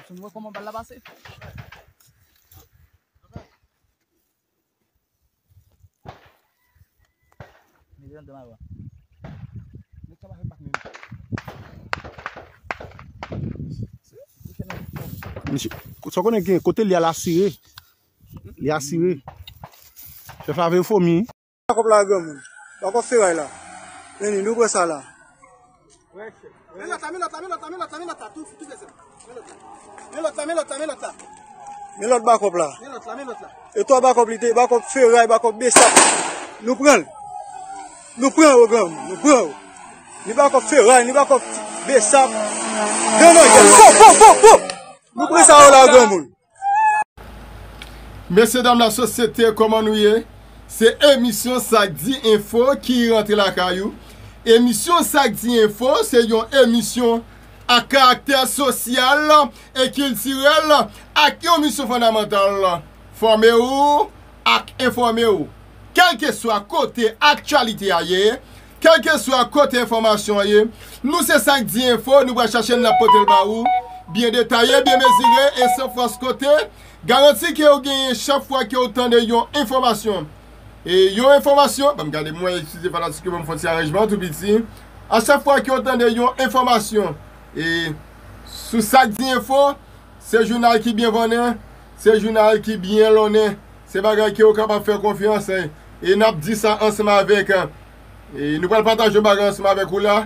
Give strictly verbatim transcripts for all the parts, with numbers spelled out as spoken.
Nou wè kòman bal la pase? Mete nan dam avan. Nèg sa pa fè bak menm. Misye, sa w konnen gen kote li al asire. Li asire. Chèf la vin fomi. Bakòp la granmoun. Bakòp feray la. Men li, nou pran sa la. Men lòt la, men lòt la, men lòt la, men lòt la, men lòt la, tou, tou fèt. Men lòt la, men lòt la, men lòt la. Men lòt bakòp la. Men lòt la, men lòt la. E twa bakòp li te, bakòp feray, bakòp besap. Nou pran l. Nou pran yo, granmoun, nou pran yo. Ni bakòp feray, ni bakòp besap. Granmoun, po, po, po, po. Nou pran sa yo la, granmoun. Mesye dam lasosyete, kòman nou ye? Se emisyon Sa k Di Enfo ki rantre lakay ou. Emisyon Sa k Di Enfo se yon emisyon a karaktè sosyal e kiltirèl ak yon misyon fondamantal, fòme ou ak enfòme ou. Kèlkeswa kote aktyalite a ye, kèlkeswa kote enfòmasyon an ye, nou se Sa k Di Enfo, nou pral chache l, n ap pote l ba ou, byen detaye, byen mezire e san fòs kote. Garanti ke w genyen chak fwa ke w tande yon enfòmasyon. E yon enfòmasyon, ban m gade, mwen, eskize fanatik yo, ban m fè yon ti aranjman tou piti. A chak fwa ke w tande yon enfòmasyon, e sou Sa k Di Enfo, se jounal ki byen vannen, se jounal ki byen lonnen, se bagay ke w kapab fè konfyans, e, e n ap di sa ansanm avèk, e, nou pral pataje yon bagay ansanm avèk ou la.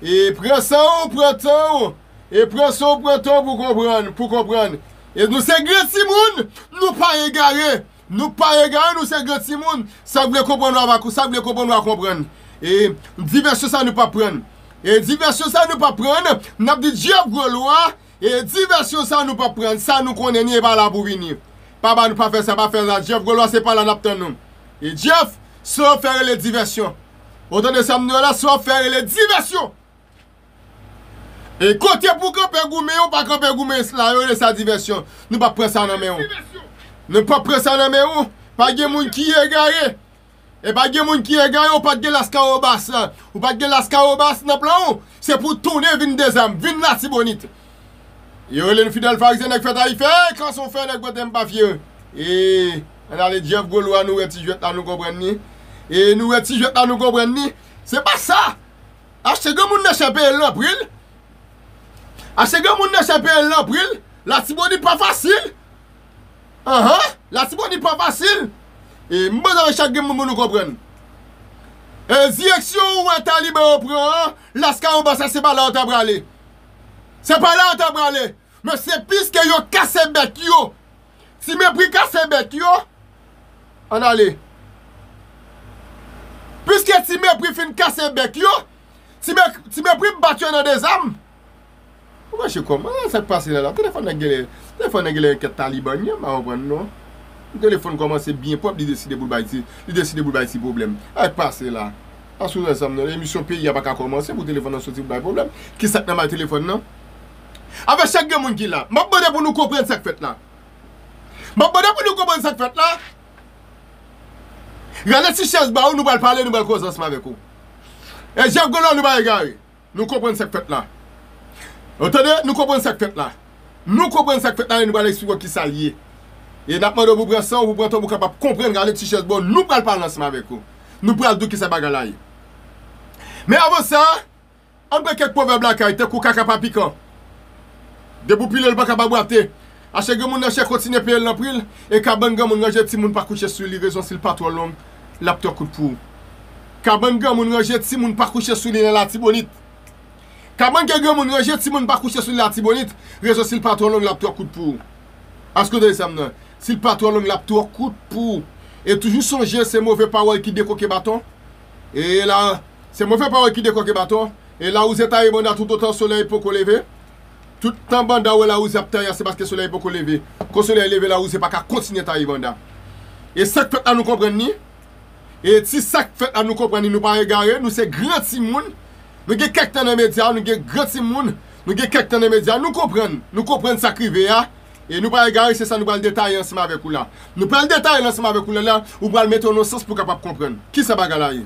E pran san w, pran tan w, e pran san w, pran tan w pou konprann, pou konprann. E nou se gran timoun, nou pa egare, nou pa egare, nou se gran timoun. Sa k vle konprann w ap, sa k vle konprann w ap konprann. E divèsyon sa nou p ap pran. E divèsyon sa nou p ap pran, n ap di Jeff Gwo Lwa, e divèsyon sa nou p ap pran, sa nou konnen ni e pa la pou vini. Pa ba nou, pa fè sa, pa fè sa. Jeff Gwo Lwa se pa la n ap tann nou. E Jeff, sa w fè rele divèsyon. Ou tande sa m di w la, sa w fè rele divèsyon. E kote pou kanpe goumen, ou pa kanpe goumen la, yo rele sa divèsyon. Nou p ap pran sa nan men w. Nou p ap pran sa nan men w. Pa gen moun ki egare. E pa gen moun ki egare, ou pa t gen Laskawobas. Ou pa t gen Laskawobas nan plan ou. Se pou tounen vin dezam, vin Latibonit. Yo rele n fidèl farizyen, nèg fèt a fè, e kanson fè, nèg kote m pa fye. E ann ale Jeff Gwo Lwa, nou wè ti jwèt la, nou konprann li. E nou wè ti jwèt la, nou konprann li. Se pa sa. Achte granmoun nan chè peye l nan pri l. Achte granmoun nan chè peye l nan pri l. Latibonit pa fasil. Anhan, Latibonit pa fasil. E m bezwen chak grenn moun pou nou konprann. E direksyon ou wè taliban yo pran an, Laskawobas sa se pa la yo ta prale. Se pa la yo ta prale. Men se piske yo kase bèk yo. Ti Mepri kase bèk yo. Ann ale. Piske Ti Mepri fin kase bèk yo, Ti Me-, Ti Mepri bat yo nan dezam. Ou mache kòman? Sa k pase la la? Telefòn nan genlè, telefòn nan genlè yon kèk taliban, m pa konprann non. Telefòn kòmanse byen pwòp, li deside pou l bay ti, li deside pou l bay ti pwoblèm. Sa k pase la? Pas ou nan zanm nan, emisyon peyi a pa ka kòmanse pou telefòn nan soti pou bay pwoblèm. Kisa k nan may telefòn nan? Avèk chak grenn moun ki la, m ap mande pou nou konprann sa k fèt la. M ap mande pou nou konprann sa k fèt la. Rale ti chèz ba ou, nou pral pale, nou pral koze ansanm avèk ou. E Jeff Gwo Lwa, nou pa egare. Nou konprann sa k fèt la. Ou tande? Nou konprann sa k fèt la. Nou konprann sa k fèt la e nou pral eksplike w kisa l ye. E n ap mande w pou pran san w, pou pran tan w, pou kapab konprann, rale ti chèz ba w, nou pral pale ansanm avèk ou. Nou pral di w kisa bagay la ye. Men avan sa, ann pran kèk pwovèb lakay, tankou kaka pa pikan. Depi w pile l, ou pa ka pa bwate. Achte granmoun nan chè, kontinye peye l nan pri l. E kabann granmoun ranje timoun pa kouche sou li, rezon si l pa twò long, l ap twò kout pou ou. Kabann granmoun ranje timoun pa kouche sou li nan Latibonit. Kabann ke granmoun ranje timoun pa kouche sou li Latibonit, rezon si l pa twò long, l ap twò kout pou ou. Èske w tande sa m nan? Si l pa twò long, l ap twò kout pou ou. E toujou sonje, se move pawòl ki dekoke baton. E la, se move pawòl ki dekoke baton. E lawouze taye banda toutotan solèy poko leve. Toutan banda wè lawouze ap taye a, se paske solèy poko leve. Kon solèy leve, lawouze pa ka kontinye taye banda. E sa k fèt la, nou konprann li. E ti sa k fèt la, nou konprann li, nou pa egare, nou se gran timoun. Nou gen kèk tan nan medya, nou gen gran timoun, nou gen kèk tan nan medya, nou konprann, nou konprann sa k rive a. E nou pa egare, se sa nou pral detaye ansanm avèk ou la. Nou pral detaye l ansanm avèk ou la, la, ou pral mete w nan sans pou w kapab konprann. Kisa bagay la ye?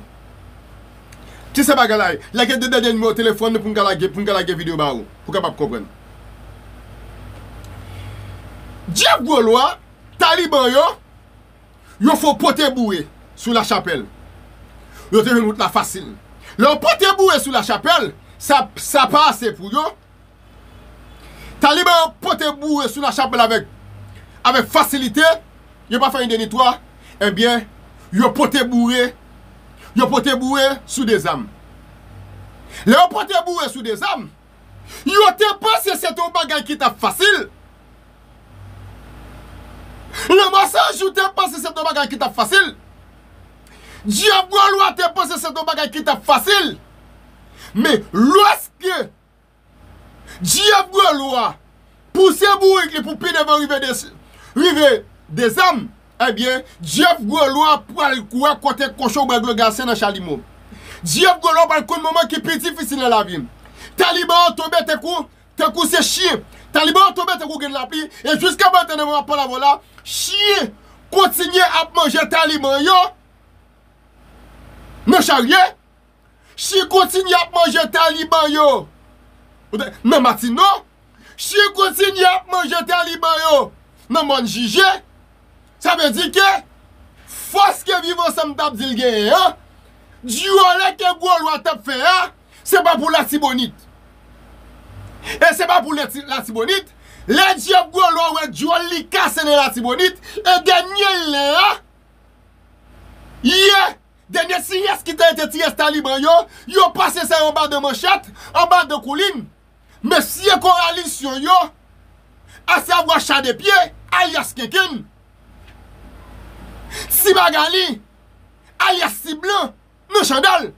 Kisa bagay la ye? Lage de dènye nimewo telefòn nou pou m ka lage, pou m ka lage videyo ba ou, pou w kapab konprann. Jeff Gwolwa, Taliban yo, yo fè w pote boure sou Lachapèl. Yo te jwenn wout la fasil. Lè yo pote boure sou Lachapèl, sa, sa pa ase pou yo. Taliban yo pote boure sou Lachapèl avèk, avèk fasilite. Yo pa fè yon de ni twa. Ebyen, yo pote boure. Yo pote boure sou de zam. Lè yo pote boure sou de zam, yo te panse se te yon bagay ki t ap fasil. Lanmò San Jou te panse se te yon bagay ki t ap fasil. Jeff Gwolwa te panse se te yon bagay ki t ap fasil. Men lòske Jeff Gwolwa pouse bourik li pou pi devan rive de, rive de zam, ebyen, Jeff Gwolwa pral kwè kote kochon bwè dlo glase nan chalimo. Jeff Gwolwa pral konn moman ki pi difisil nan lavi. Taliban yo tonbe tankou, tankou se chen. Taliban yo tonbe tankou grenn lapli. E jiska maten nan moman pale avè w la, chen kontinye ap manje Taliban yo nan charye. Chen kontinye ap manje Taliban yo nan Matino. Chen kontinye ap manje Taliban yo nan Mòn Jije. Sa vle di ke fòs ke Viv Ansanm t ap di l genyen an, dyòlè ke Gwolwa t ap fè a, se pa pou Latibonit. E se pa pou Lati-, Latibonit. Lè Jeff Gwolwa wè dyòl li kase nan Latibonit, e dènye lè a, yè, dènye ti rès ki te rete, ti rès Taliban yo, yo pase sa yo anba de manchèt, anba de koulin. Mesye kowalisyon yo, asavwa Cha de Pye, alyas Kenkenn, Ti Magali, alyas Ti Blan, nan chandal.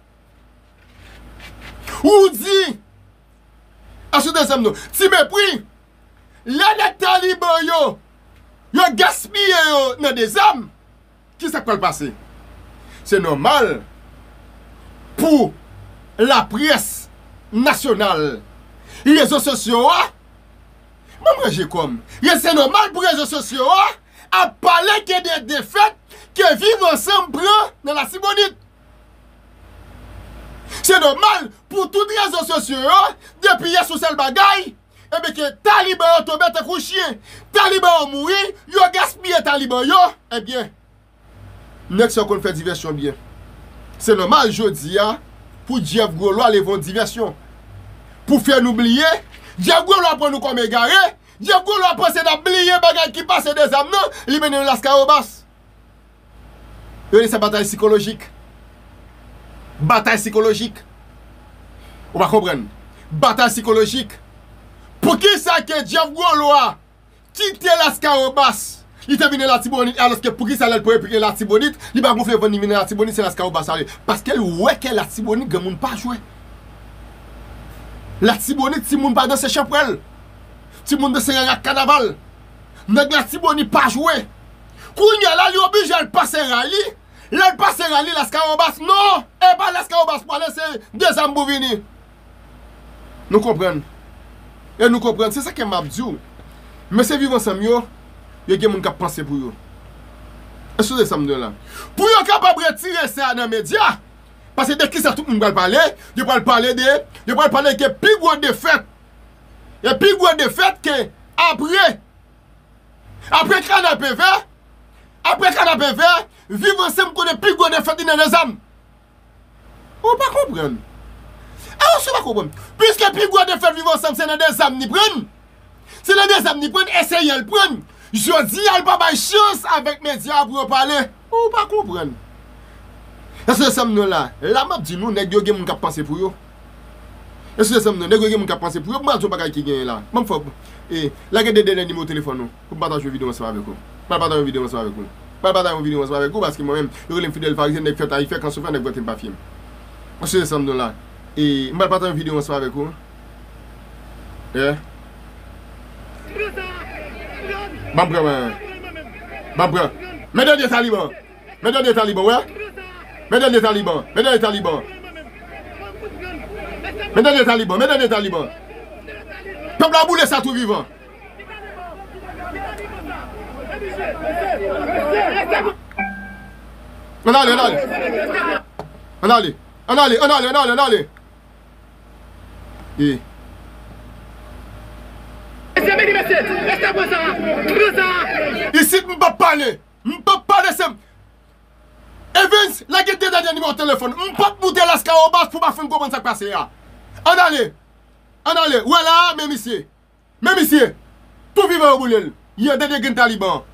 Ou di, asou de zam nou, Ti Mepri, lè nèg Taliban yo, yo gaspiye yo nan de zam, ki sa k pral pase? Se nòmal pou laprès nasyonal, rezo sosyo a, mwen ranje kò m. Se nòmal pou rezo sosyo a ap pale ke de defèt ke Viv Ansanm pran nan Latibonit. Se nòmal pou tout rezo sosyo yo, depi yè sou sèl bagay, ebyen ke Taliban yo tonbe tankou chen, Taliban yo mouri, yo gaspiye Taliban yo, ebyen, nèg sa yo konn fè divèsyon byen. Se nòmal jodi a pou Jeff Gwolwa leve yon divèsyon. Pou fè nou bliye, Jeff Gwolwa pran nou kòm egare, Jeff Gwolwa panse n ap bliye bagay ki pase de zam nan, li mennen nou Laskawobas. Yo rele sa batay sikolojik. Batay sikolojik. Ou pa konprann. Batay sikolojik. Poukisa ke Jeff Gwolwa kite Laskawobas, li te vin nan Latibonit, alòske poukisa lè l pran repliye Latibonit, li pa gonfle vant li vin nan Latibonit, se Laskawobas ale? Paske l wè ke Latibonit granmoun pa jwe. Latibonit timoun pa danse chanpwèl. Timoun danse rara ak kanaval. Nèg Latibonit pa jwe. Kounye a la, li oblije al pase ray li. Lè l pase ray li, Laskawobas, non! E pa Laskawobas pou ale, se de zam pou vini. Nou konprann. E nou konprann. Se sa ke m ap di w. Mesye Viv Ansanm yo, yo gen moun k ap panse pou yo. Èske w tande sa m di w la? Pou yo kapab retire sa nan medya, paske de kisa tout moun pral pale? Yo pral pale de, yo pral pale ke pi gwo defèt. E pi gwo defèt ke apre, apre Kanapevè, apre Kanapevè, Viv Ansanm konnen pi gwo defèt li nan de zam. Ou pa konprann. Alò, si w pa konprann, piske pi gwo defèt Viv Ansanm se nan de zam ni pran, se nan de zam ni pran, e se yè l pran. Jodi a, l pa bay chans avèk medya pou yo pale. Ou pa konprann. Èske w tande sa m di w la? La m ap di nou, nèg yo gen moun k ap panse pou yo. Èske w tande sa m di w? Nèg yo gen moun k ap panse pou yo. Ban m di w yon bagay ki genyen la. Ban m fè, e, lage de dènye nimewo telefòn ou pou m pataje yon videyo ansanm avèk ou. M pral pataje yon videyo ansanm avèk ou. M pral pataje yon videyo ansanm avèk ou paske mwen menm, yo rele m Fidèl Farizyen, nèg fèt ayifè, kan soufè, nèg vante m pa fye m. Èske w tande sa m di w la? E, m pral pataje yon videyo ansanm avèk ou. Yeah. Ban m pran, man. Ban m pran. Men dènye Taliban. Men dènye Taliban, wè. Men dènye Taliban. Men dènye Taliban. Men dènye Taliban. Men dènye Taliban. Pèp la boule sa tou vivan. Ann ale, ann ale. Ann ale. Ann ale, ann ale, ann ale, ann ale. E. Vini mesye, rete pran sa, pran sa. Isit m p ap pale. M p ap pale, se m. Evens, lage de dènye nimewo telefòn. M p ap moute Laskawobas pou pa fin konprann sa k pase a. Ann ale. Ann ale. Ou wè la a, men misye. Men misye. Tou vivan yo boule l. Yè dènye grenn Taliban.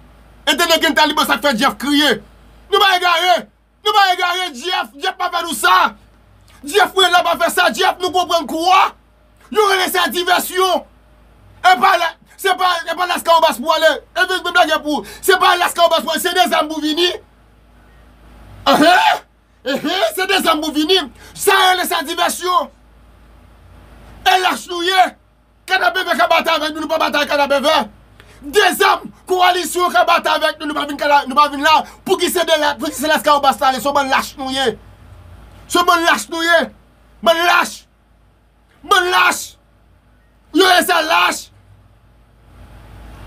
E dènye grenn Taliban sa k fè Jeff kriye. Nou pa egare. Nou pa egare, Jeff. Jeff pa fè nou sa. Jeff, mwen la pa fè sa. Jeff, nou konprann kou a. Yo rele sa divèsyon. E pa la, se pa, e pa Laskawobas pou ale. E vin menm lage pou. Se pa Laskawobas pou ale, se de zam pou vini. Ehe, ehe, se de zam pou vini. Sa rele sa divèsyon. E lach nou ye. Kanapevè ka batay avèk nou, nou pa batay ak Kanapevè. De zam, kowalisyon ka batay avèk nou, nou pa vin kana-, nou pa vin la. Pouki se de la, pouki se Laskawobas ta ale, se yon bann lach nou ye. Se yon bann lach nou ye. Bann lach. Bann lach. Yo ye sa lach.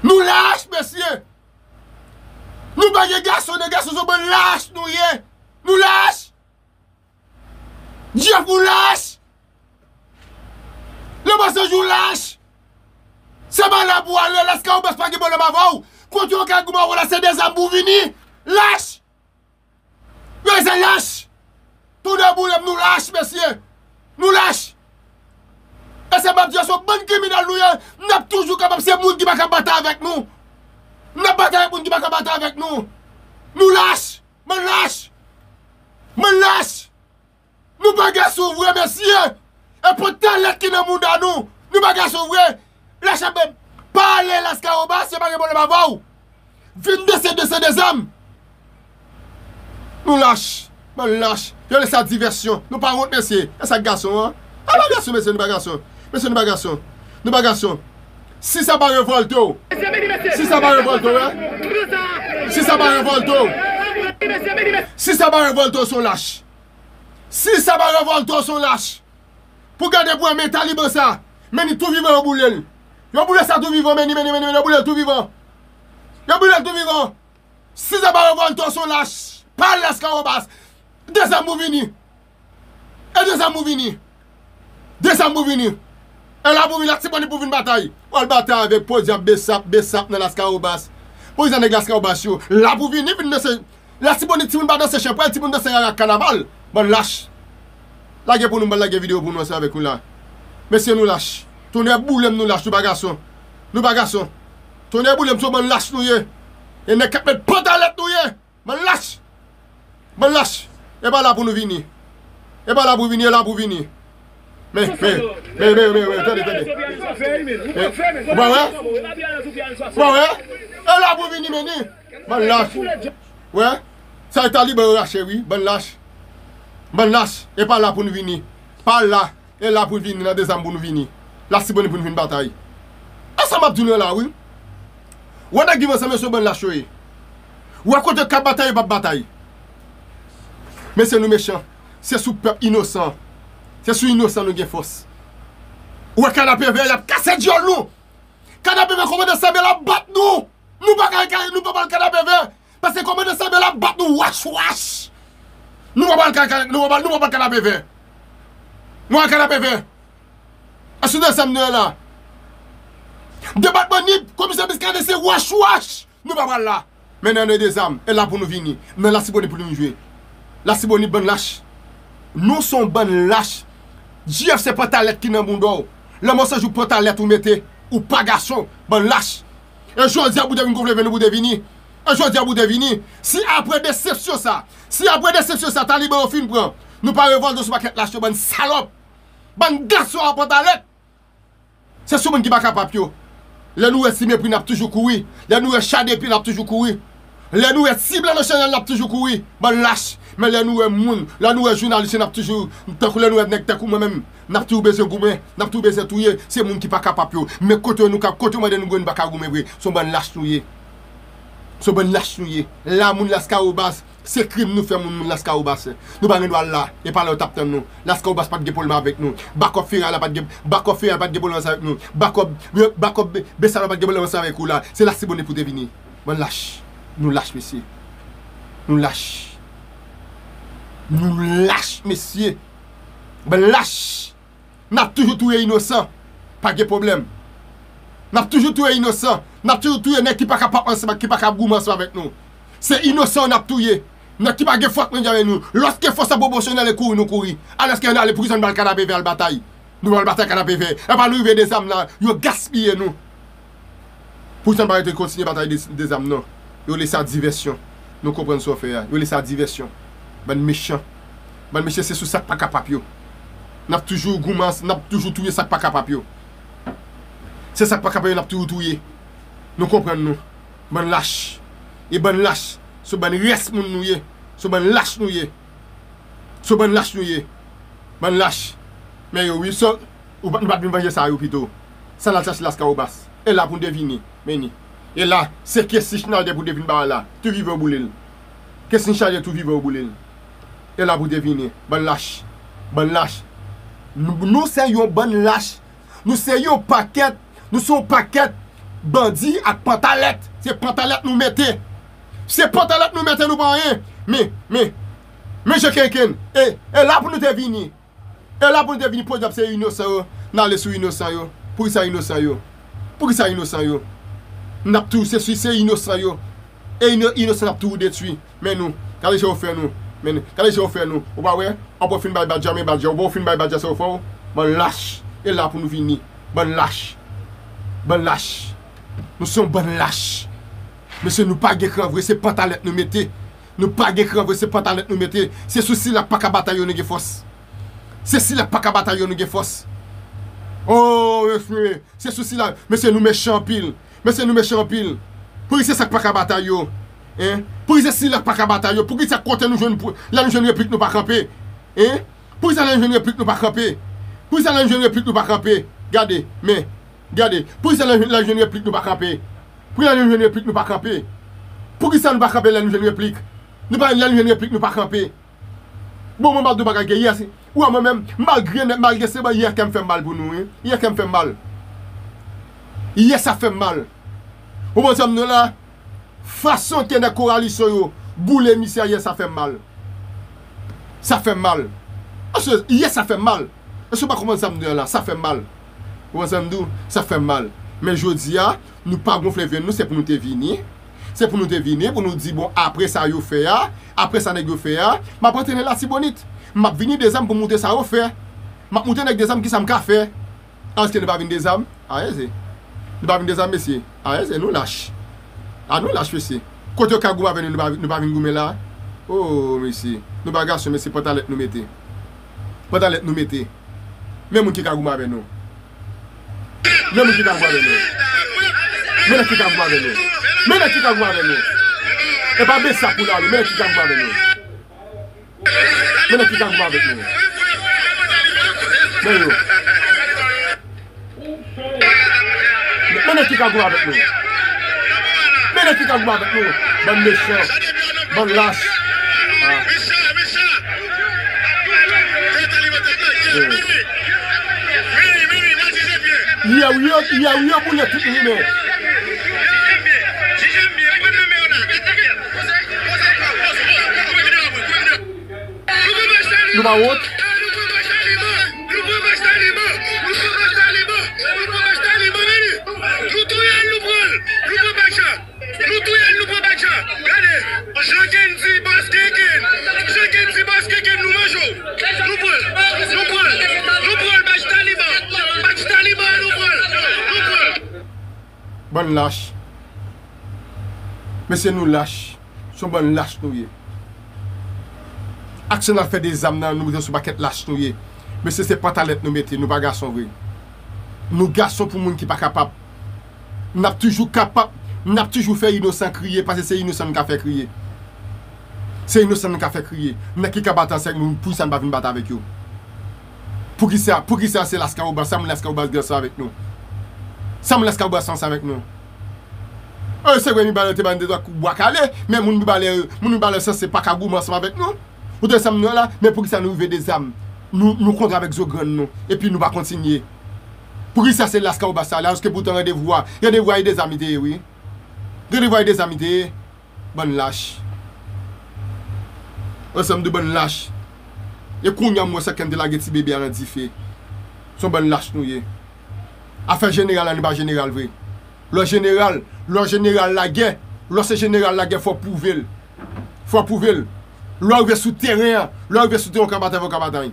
Nou lach, mesye. Nou pa gen gason, de gason, se yon bann lach nou ye. Nou lach. Jeff, ou lach. Lemonsanj, ou lach. Se pa la pou ale, Laskawobas pa gen pwoblèm avè w. Kote yo ka goumen avè w la, se de zam pou vini. Lach. Yo se lach. Tonnè boule m, nou lach, mesye. Nou lach. E se m ap di yo, se yon bann kriminèl nou ye. N ap toujou kapab, se moun ki pa ka batay avèk nou. N ap batay avèk moun ki pa ka batay avèk nou. Nou lach. Bann lach. Bann lach. Nou pa gason vre, mesye. E pantalèt ki nan mouda nou. Nou pa gason vre. Lach ap pa ale Laskawobas, se pa gen pwoblèm avè w. Vin danse, danse de zam. Nou lach. Bann lach. Yo rele sa divèsyon. Nou pa wont, mesye. E sa k gason an? A pa gason, mesye, nou pa gason. Mesye, nou pa gason. Nou pa gason. Si sa pa revòlte w. Si sa pa revòlte w, wè. Si sa pa revòlte w. Si sa pa revòlte w, se yon lach. Si sa pa revòlte w, se yon lach. Pou gade pou wè men Taliban sa. Men li tou vivan, yo boule l. Yo boule sa tou vivan, men li, men li, men li, men li, yo boule l tou vivan. Yo boule l tou vivan. Si sa pa revòlte w, se yon lach. Pa al Laskawobas. De zam pou vini. E de zam pou vini. De zam pou vini. E la pou vini, Latibonit pou vin batay. W al batay avèk podyab Besap, Besap nan Laskawobas. Podyab nèg Laskawobas yo. La pou vini, vin danse. Latibonit timoun pa danse chanpwèl, timoun danse rara kanaval. Bann lach. Lage pou nou, m pral lage videyo pou nou ansanm avèk nou la. Mesye, nou lach. Tonnè boule m, nou lach, nou pa gason. Nou pa gason. Tonnè boule m, se yon bann lach nou ye. E nèg k ap met pantalèt nou ye. Bann lach. Bann lach. E pa la pou nou vini. E pa la pou vini, e la pou vini. Men, men, men, men, men, men, tande, tande. Men, ou pa wè? Ou pa wè? E la pou vini, men ni. Bann lach. Wè? Sa e Taliban yo rache, wi. Bann lach. Bann lach. E pa la pou nou vini. Pa la. E la pou vini, nan de zam pou nou vini. Latibonit pou nou vin batay. E sa m ap di nou la, wi. Wè nèg viv ansanm yo se bann lach yo ye. Wè kote k ap batay, yo p ap batay. Mesye, nou mechan. Se sou pèp inosan. Se sou inosan nou gen fòs. Ou wè Kanapevè, y ap kase dyòl nou. Kanapevè, kòmandan Sabel ap bat nou. Nou pa ka, nou pa pral Kanapevè. Paske kòmandan Sabel ap bat nou wach wach. Nou pa pral Kana-, nou pa pral, nou pa pral Kanapevè. Nou pa pral Kanapevè. Asou de zam nou ye la. Depatman Nip, komisè Muscadin se wach wach. Nou pa pral la. Men nan de zam, e la pou nou vini. Men Latibonit pou nou jwe. Latibonit bann lach. Nou se yon bann lach. J F se pantalèt ki nan bounda w. Lanmò se jou pantalèt ou mete. Ou pa gason. Bann lach. E jodi a pou te vin gonfle venn ou pou te vini. E jodi a pou te vini. Si apre desepsyon sa, si apre desepsyon sa Taliban yo fin pran, nou pa revòlte sou pakèt lach yo, bann salòp. Bann gason a pantalèt. Se sou moun ki pa kapab yo. Lè nou wè ti mepri, n ap toujou kouri. Lè nou wè cha de pye, n ap toujou kouri. Lè nou wè ti blan nan chanèl, n ap toujou kouri. Bann lach. Men lè nou wè moun, lè nou wè jounalis yo, n ap toujou, tankou lè nou wè nèg tankou mwen menm, n ap toujou bezwen goumen, n ap toujou bezwen touye. Se moun ki pa kapab yo. Men kote nou ka, kote yo mande nou goumen, nou pa ka goumen vre. Se yon bann lach nou ye. Se yon bann lach nou ye. La moun Laskawobas, se krim nou fè moun, moun Laskawobas. Nou pa gen dwa la. E pa la yo t ap tann nou. Laskawobas pa t gen pwoblèm avèk nou. Bakòp Feray la pa t gen, Bakòp Feray pa t gen pwoblèm ansanm avèk nou. Bakòp, Bakòp Be-, Besalò pa t gen pwoblèm ansanm avèk ou la. Se Latibonit pou te vini. Bann lach. Nou lach, mesye. Nou lach. Nou lach, mesye. Bann lach. N ap toujou touye inosan. Pa gen pwoblèm. N ap toujou touye inosan. N ap toujou touye nèg ki pa ka pap ansanm, ki pa ka goumen ansanm avèk nou. Se inosan yo n ap touye. Nèg ki pa gen fòs menm jan avèk nou. Lòske fòs la pwoporsyonèl e kouri nou kouri. Alòske ann ale, poukisa nou pa al kanapevè al batay? Nou pa al batay kanapevè. Epa nou rive de zam la, yo gaspiye nou. Poukisa nou pa rete kontinye batay de, de zam non? Yo lese a divèsyon. Nou konprann sa w fè a. Yo lese a divèsyon. Bann mechan. Bann mesye se sou sa k pa kapab yo. N ap toujou goumen, n ap toujou touye sa k pa kapab yo. Se sa k pa kapab yo, n ap toujou touye. Nou konprann nou. Bann lach. E bann lach. Se bann rès moun nou ye. Se bann lach nou ye. Se bann lach nou ye. Bann lach. Men yo, wi, so, ou pa, nou pa t vin vanje sa yo pito. Sa n al chache Laskawobas. E la pou n te vini. Men ni. E la, se Kesnich n al de pou n te vin ba la. Tou vivan ou boule l. Kesnich n al de tou vivan ou boule l. E la pou n te vini. Bann lach. Bann lach. Nou, nou se yon bann lach. Nou se yon pakèt, nou se yon pakèt bandi ak pantalèt. Se pantalèt nou mete. Se pantalèt nou mete, nou pa anyen. Men, men, men jan kenken. E, e la pou nou te vini. E la pou nou te vini, podyab se inosan yo. N ale sou inosan yo. Poukisa inosan yo? Poukisa inosan yo? N ap tou, se, se inosan yo. E ino-, inosan n ap tou detwi. Men nou, gade jan yo fè nou. Men nou, gade jan yo fè nou. Ou pa wè? Ou pa fin bay badja, men badja. Ou pa fin bay badja, sa yo fè w. Bann lach. E la pou nou vini. Bann lach. Bann lach. Nou se yon bann lach. Mesye, nou pa gen kran vre, se pantalèt nou mete. Nou pa gen kran vre, se pantalèt nou mete. Se sou sila k pa ka batay yo nou gen fòs. Se sila k pa ka batay yo nou gen fòs. Oh, mesye, se sou sila. Mesye, nou mechan anpil. Mesye, nou mechan anpil. Poukisa se sa k pa ka batay yo? Hein? Poukisa se sila k pa ka batay yo? Poukisa kote nou jwenn pou, lè nou jwenn replik nou pa kanpe? Hein? Poukisa lè nou jwenn replik nou pa kanpe? Poukisa lè nou jwenn replik nou pa kanpe? Gade, men, gade. Poukisa lè, lè nou jwenn replik nou pa kanpe? Poukisa lè nou jwenn replik nou pa kanpe? Poukisa nou pa kanpe lè nou jwenn replik? Nou pa, lè nou jwenn replik nou pa kanpe. Bon, mwen m ap di w bagay ke yè, ou wè mwen menm, malgre, malgre se bon, yè kè m fè m mal pou nou, wi. Yè kè m fè m mal. Yè sa fè m mal. Ou konprann sa m di w la? Fason ke nèg Kowalisyon yo boule misye a yè sa fè m mal. Sa fè m mal. Èske yè sa fè m mal? Èske w pa konprann sa m di w la? Sa fè m mal. Ou konprann sa m di w? Sa fè m mal. Men jodi a, nou pa gonfle venn nou, se pou nou te vini. Se pou nou te vini, pou nou di, bon, apre sa yo fè a, apre sa nèg yo fè a, m ap antre nan Latibonit. M ap vini de zam pou montre sa yo fè. M ap montre nèg de zam kisa m ka fè. Èske nou pa vin de zam? A eze. Nou pa vin de zam, mesye. A eze, nou lach. A nou lach, mesye. Kote yo ka goumen avè nou, nou pa, nou pa vin goumen la? Oh, mesye. Nou pa gason, mesye, pantalèt nou mete. Pantalèt nou mete. Men moun ki ka goumen avè nou. Men moun ki ka goumen avè nou. Men nèg ki ka goumen avè nou. Men nèg ki ka goumen avè nou. E pa Besap pou n ale, men nèg ki ka goumen avè nou. Men nèg ki ka goumen avèk nou. Men yo. Men nèg ki ka goumen avèk nou. Men nèg ki ka goumen avèk nou. Bann mechan. Bann lach. Ah. Yè wi yo, yè wi yo boule tout moun men. Nou pa wont? Nou touye l, nou pran l, nou pran badja. Nou touye l, nou pran badja. Gade, jan Kendy bòs Kenken, jan Kendy bòs Kenken, nou manje w. Nou pran l, nou pran l, nou pran l, badj Taliban, badj Taliban, nou pran l, nou pran l. Bann lach. Mesye, nou lach. Se yon bann lach nou ye. Aksyon n ap fè de zam nan, nou montre se yon pakèt lach nou ye. Mesye, se pantalèt nou mete, nou pa gason vre. Nou gason pou moun ki pa kapab. N ap toujou kapab, n ap toujou fè inosan kriye, paske se inosan n ka fè kriye. Se inosan n ka fè kriye. Nèg ki ka bat ansanm avèk nou, poukisa n pa vin bat avèk yo? Poukisa, poukisa se Laskawobas, sa moun Laskawobas gen ansanm avèk nou? Sa moun Laskawobas ansanm avèk nou? E, se vre, Mibalè te ba n de twa kout bwa kale, men moun Mibalè, moun Mibalè sanse pa ka goumen ansanm avèk nou. Ou tande sa m di w la, men poukisa nou rive de zam? Nou, nou kontre avèk zo grann nou, epi nou pa kontinye. Poukisa se Laskawobas sa la, alòske poutan randevou a, randevou a e de zam li te ye, wi. Randevou a e de zam li te ye. Bann lach. Ansanm de bann lach. E kounye a m wè sa Kendy lage ti bebe a nan dife. Se yon bann lach nou ye. Afè jeneral la, li pa jeneral vre. Lè w jeneral, lè w jeneral lagè, lè w se jeneral lagè, fò w pwouve l. Fò w pwouve l. Lè w rive sou teren an, lè w rive sou teren, w ka batay, w ka batay.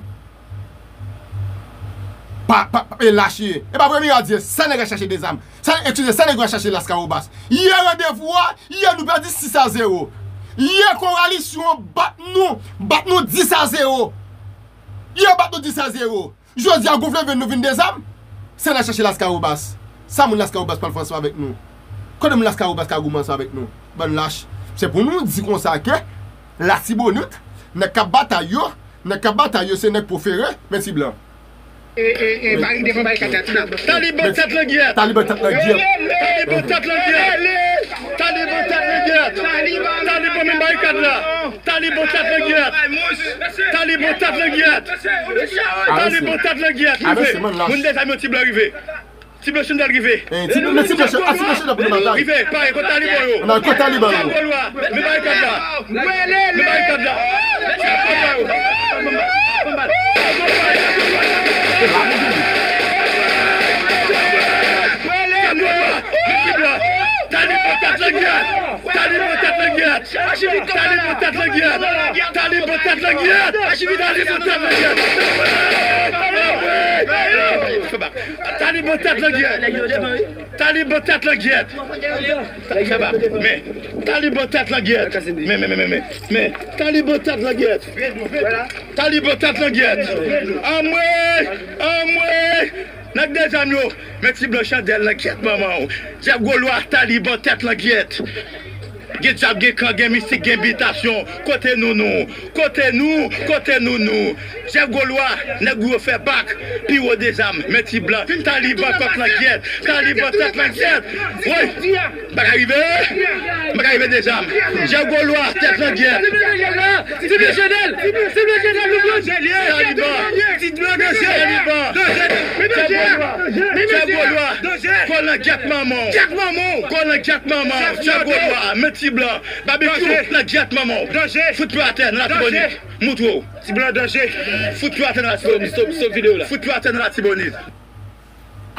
Pa, pa, pa, e lach ye. E pa premye a di, sa nèg la chache de zam. Sa, eskize, sa nèg la chache Lascahobas. Yè randevou a, yè nou pèdi sis a zewo. Yè Koralisyon bat nou, bat nou dis a zewo. Yè bat nou dis a zewo. Jodi a, gonfle venn nou vin de zam. Sa n al chache Lascahobas. Sa moun Lascahobas pral fè ansanm avèk nou. Kote moun Lascahobas ka goumen ansanm avèk nou? Bann lach. Se pou nou di konsa ke Latibonit, nèg k ap batay yo, nèg k ap batay yo se nèg pwofere, men ti blan. E, e, e, Mari devan barikad la, tou dabò. Taliban tèt langyèt. Taliban tèt langyèt. Taliban tèt langyèt. Taliban tèt langyèt. Taliban men barikad la. Taliban tèt langyèt. Taliban tèt langyèt. Taliban tèt langyèt. Rive. Moun de zam yo, ti blan, rive. Ti blan Chandèl, rive. Eh, ti blan, men ti blan Chandèl, ah, ti blan Chandèl pou nou batay. Rive, pare kont taliban yo. Nan kont taliban yo. Ti blan Chandèl, men barikad la. Men barikad la. Ti blan Chandèl. Taliban tèt langyèt. Taliban tèt langyèt. Taliban tèt langyèt. Taliban tèt langyèt. Taliban tèt langyèt. Taliban tèt langyèt. Taliban tèt langyèt. Men, Taliban tèt langyèt. Men, men, men, men, men, men. Taliban tèt langyèt. Taliban tèt langyèt. Anmwe! Anmwe! Nèg de zam yo, men ti blan Chandèl langyèt manman w. Dyab gwo lwa, Taliban tèt langyèt. Gen dyab, gen kan, gen mistik, gen bitasyon. Kote nou, nou? Kote nou? Kote nou, nou? Dyab gwo lwa, nèg ou yo fè bak. Pi wo de zam, men ti blan. Taliban kòk langyèt. Taliban tèt langyèt. Woy! M pa ka rive. M pa ka rive de zam. Dyab gwo lwa, tèt langyèt. Ti blan Chandèl. Ti blan Chandèl. Taliban. Ti blan danje. Taliban. Danje. Dyab gwo lwa. Danje. Kò langyèt manman w. Kò langyèt manman w. Dyab gwo lwa. Men ti blan. Babekyou, langyèt manman w. Fout pye atè nan Latibonit. Moutre w. Ti blan danje. Fout pye atè nan Latibonit. Stop, stop, stop videyo la. Fout pye atè nan Latibonit.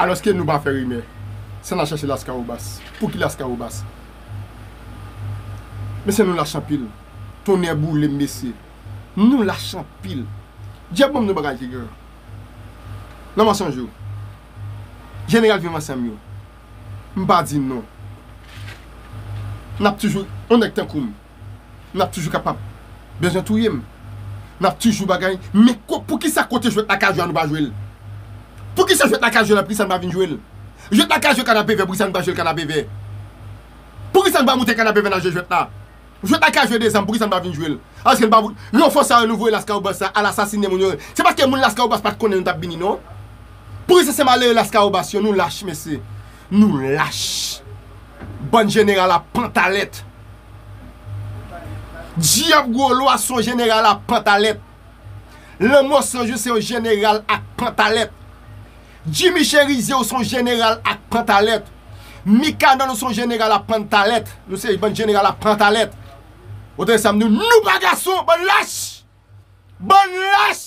Alòske nou pa fè rimè. Sa n al chache Lascahobas. Pouki Lascahobas? Mesye, nou lach anpil. Tonnè boule m, mesye. Nou lach anpil. Dyab ban m nou bagay ki gran. Nan mwansonj yo. Jeneral viv ansanm yo. M pa di non. N ap toujou, yon nèg tankou m, n ap toujou kapab bezwen touye m. N ap toujou bagay. Men ko-, poukisa kote jwèt la ka jwe a nou pa jwe l? Poukisa jwèt la ka jwe la, poukisa n pa vin jwe l? Jwèt la ka jwe kanapevè, poukisa n pa jwe l kanapevè? Poukisa n pa moute kanapevè n al jwe jwèt la? Jwèt la ka jwe de zam, poukisa n pa vin jwe l? Paske n pa vou-, ranfò sa yo nou voye Lascahobas la al asasinen moun yo. Se paske moun Lascahobas pa t konnen nou t ap vini, non. Poukisa se malere Lascahobas yo, nou lach, mesye. Nou lach. Bann jeneral a pantalèt. Dyab gwo lwa se yon jeneral a pantalèt. Lanmò San Jou se yon jeneral ak pantalèt. Jimmy Chérizier ou se yon jeneral ak pantalèt. Mikanòl ou se yon jeneral ak pantalèt. Nou se bann jeneral ak pantalèt. Ou tande sa m di w, nou pa gason, bann lach. Bann lach.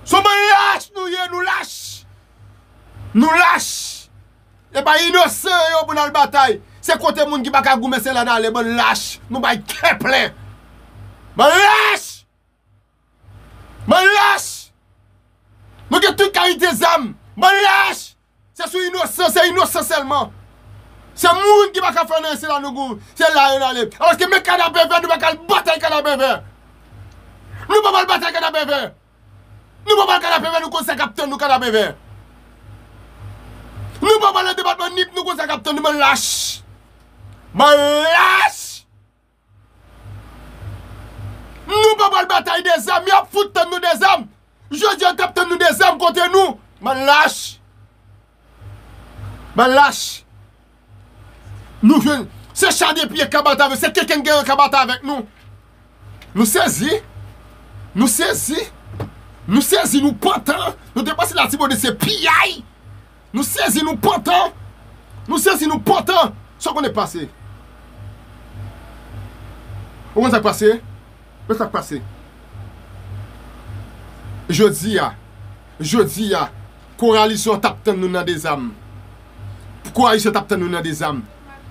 Se bann lach nou ye, nou lach. Nou lach. E pa inosan yo pou n al batay. Se kote moun ki pa ka goumen se la n ale, bann lach. Nou bay kè plen. Bann lach. Bann lach. Nou gen tout kalite zam. Bann lach. Se sou inosan, se inosan sèlman. Se moun ki pa ka fè anyen, se la nou gou-, se la yo n ale. Alòske men kanapevè, nou pa ka al batay kanapevè. Nou pa pral batay kanapevè. Nou pa pral kanapevè, nou konn sa k ap tann nou kanapevè. Nou pa pral nan depatman Nip, nou konn sa k ap tann nou, bann lach. Bann lach. Nou pa pral batay de zam, y ap fout tann nou de zam. Jodi a, t ap tann nou de zam kote nou. Bann lach. Bann lach. Nou jwenn, se cha de pye k ap batay avèk, se kenkenn genyen k ap batay avèk nou. Nou sezi. Nou sezi. Nou sezi, nou pantan. Nou te panse Latibonit se piyay. Nou sezi, nou pantan. Nou sezi, nou pantan. Sa w konnen k pase? Ou konn sa k pase? Men sa k pase. Jodi a, jodi a, Koalisyon an t ap tann nou nan Dezam. Koalisyon t ap tann nou nan Dezam.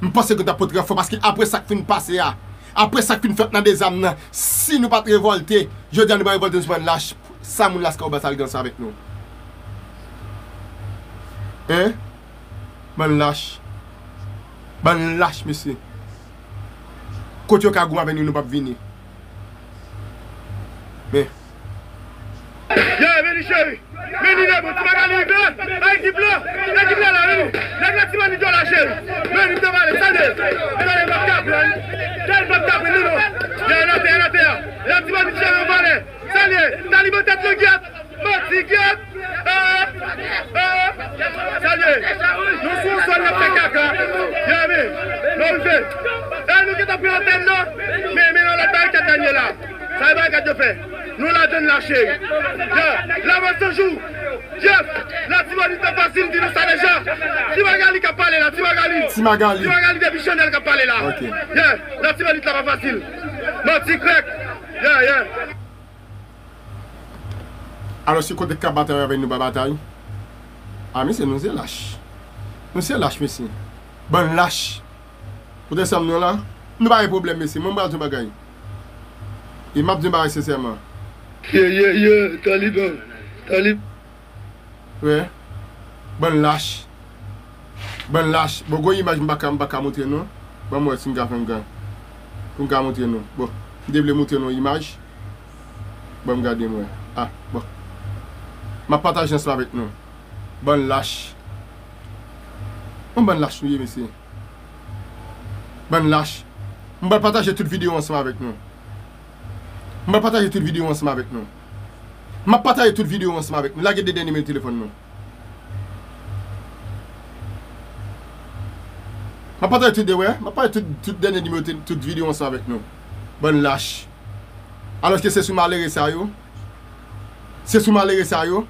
M panse ke nou t ap pote ranfò, paske apre sa k fin pase a, apre sa k fin fèt nan Dezam nan, si nou pa t revòlte, jodi a nou pa revòlte, nou se bann lach. Sa moun Laskawobas al gen ansanm avèk nou? Hein? Bann lach. Bann lach, mesye. Kote yo ka goumen avè nou, nou p ap vini. Men. Ye, vini, cheri. Vini, Nebo, ti Magali, vini. Ekip la, ekip la la, vini. Nèg Latibonit yo la, cheri. Vini, m te pale, salye. Salye, m p ap ka pran. Salye, m p ap ka pran, non, non. Ye, nan tè, nan tè. Latibonit, cheri, m pale. Salye, Taliban tèt langyèt. Manti, gyèt. Eh, eh. Salye. Nou sou yon sòl, n ap fè kaka. Ye, men. Nou rive. Eh, nou gentan pran antèn nan. Men, men, nan lòt barikad la, nou ye la. Sa e barikad yo fè. Nou ladann la, cheri. Ye, lavan san jou. Jeff, Latibonit pa fasil, di nou sa deja. Ti Magali k ap pale la, Ti Magali. Ti Magali. Ti Magali depi Chanèl k ap pale la. Ok. Ye, Latibonit la pa fasil. Manti krèk. Ye, ye. Alò, se kote k ap batay avè nou pa batay? A, mesye, nou se lach. Nou se lach, mesye. Bann lach. Ou te sanm nou la? Nou pa gen pwoblèm, mesye. Mwen, m pral di yon bagay. E m ap di yon bagay sensèman. Ye, ye, ye, Taliban. Talib. Wè. Bann lach. Bann lach. Bon, gon imaj m pa ka, m pa ka montre nou. Ban m wè si m ka fè m ka. Pou m ka montre nou. Bon, m te vle montre nou imaj. Ban m gade m wè. Ah, bon. M ap pataje ansanm avèk nou. Bann lach. Bon, bann lach nou ye, mesye. Bann lach. M pral pataje tout videyo ansanm avèk nou. M pral pataje tout videyo ansanm avèk nou. M ap pataje tout videyo ansanm avèk nou. Lage de dènye nimewo telefòn nou. M ap pataje tout de, wè. M ap pataje tout, tout dènye nimewo te-, tout videyo ansanm avèk nou. Bann lach. Alòske se sou malere sa yo. Se sou malere sa yo.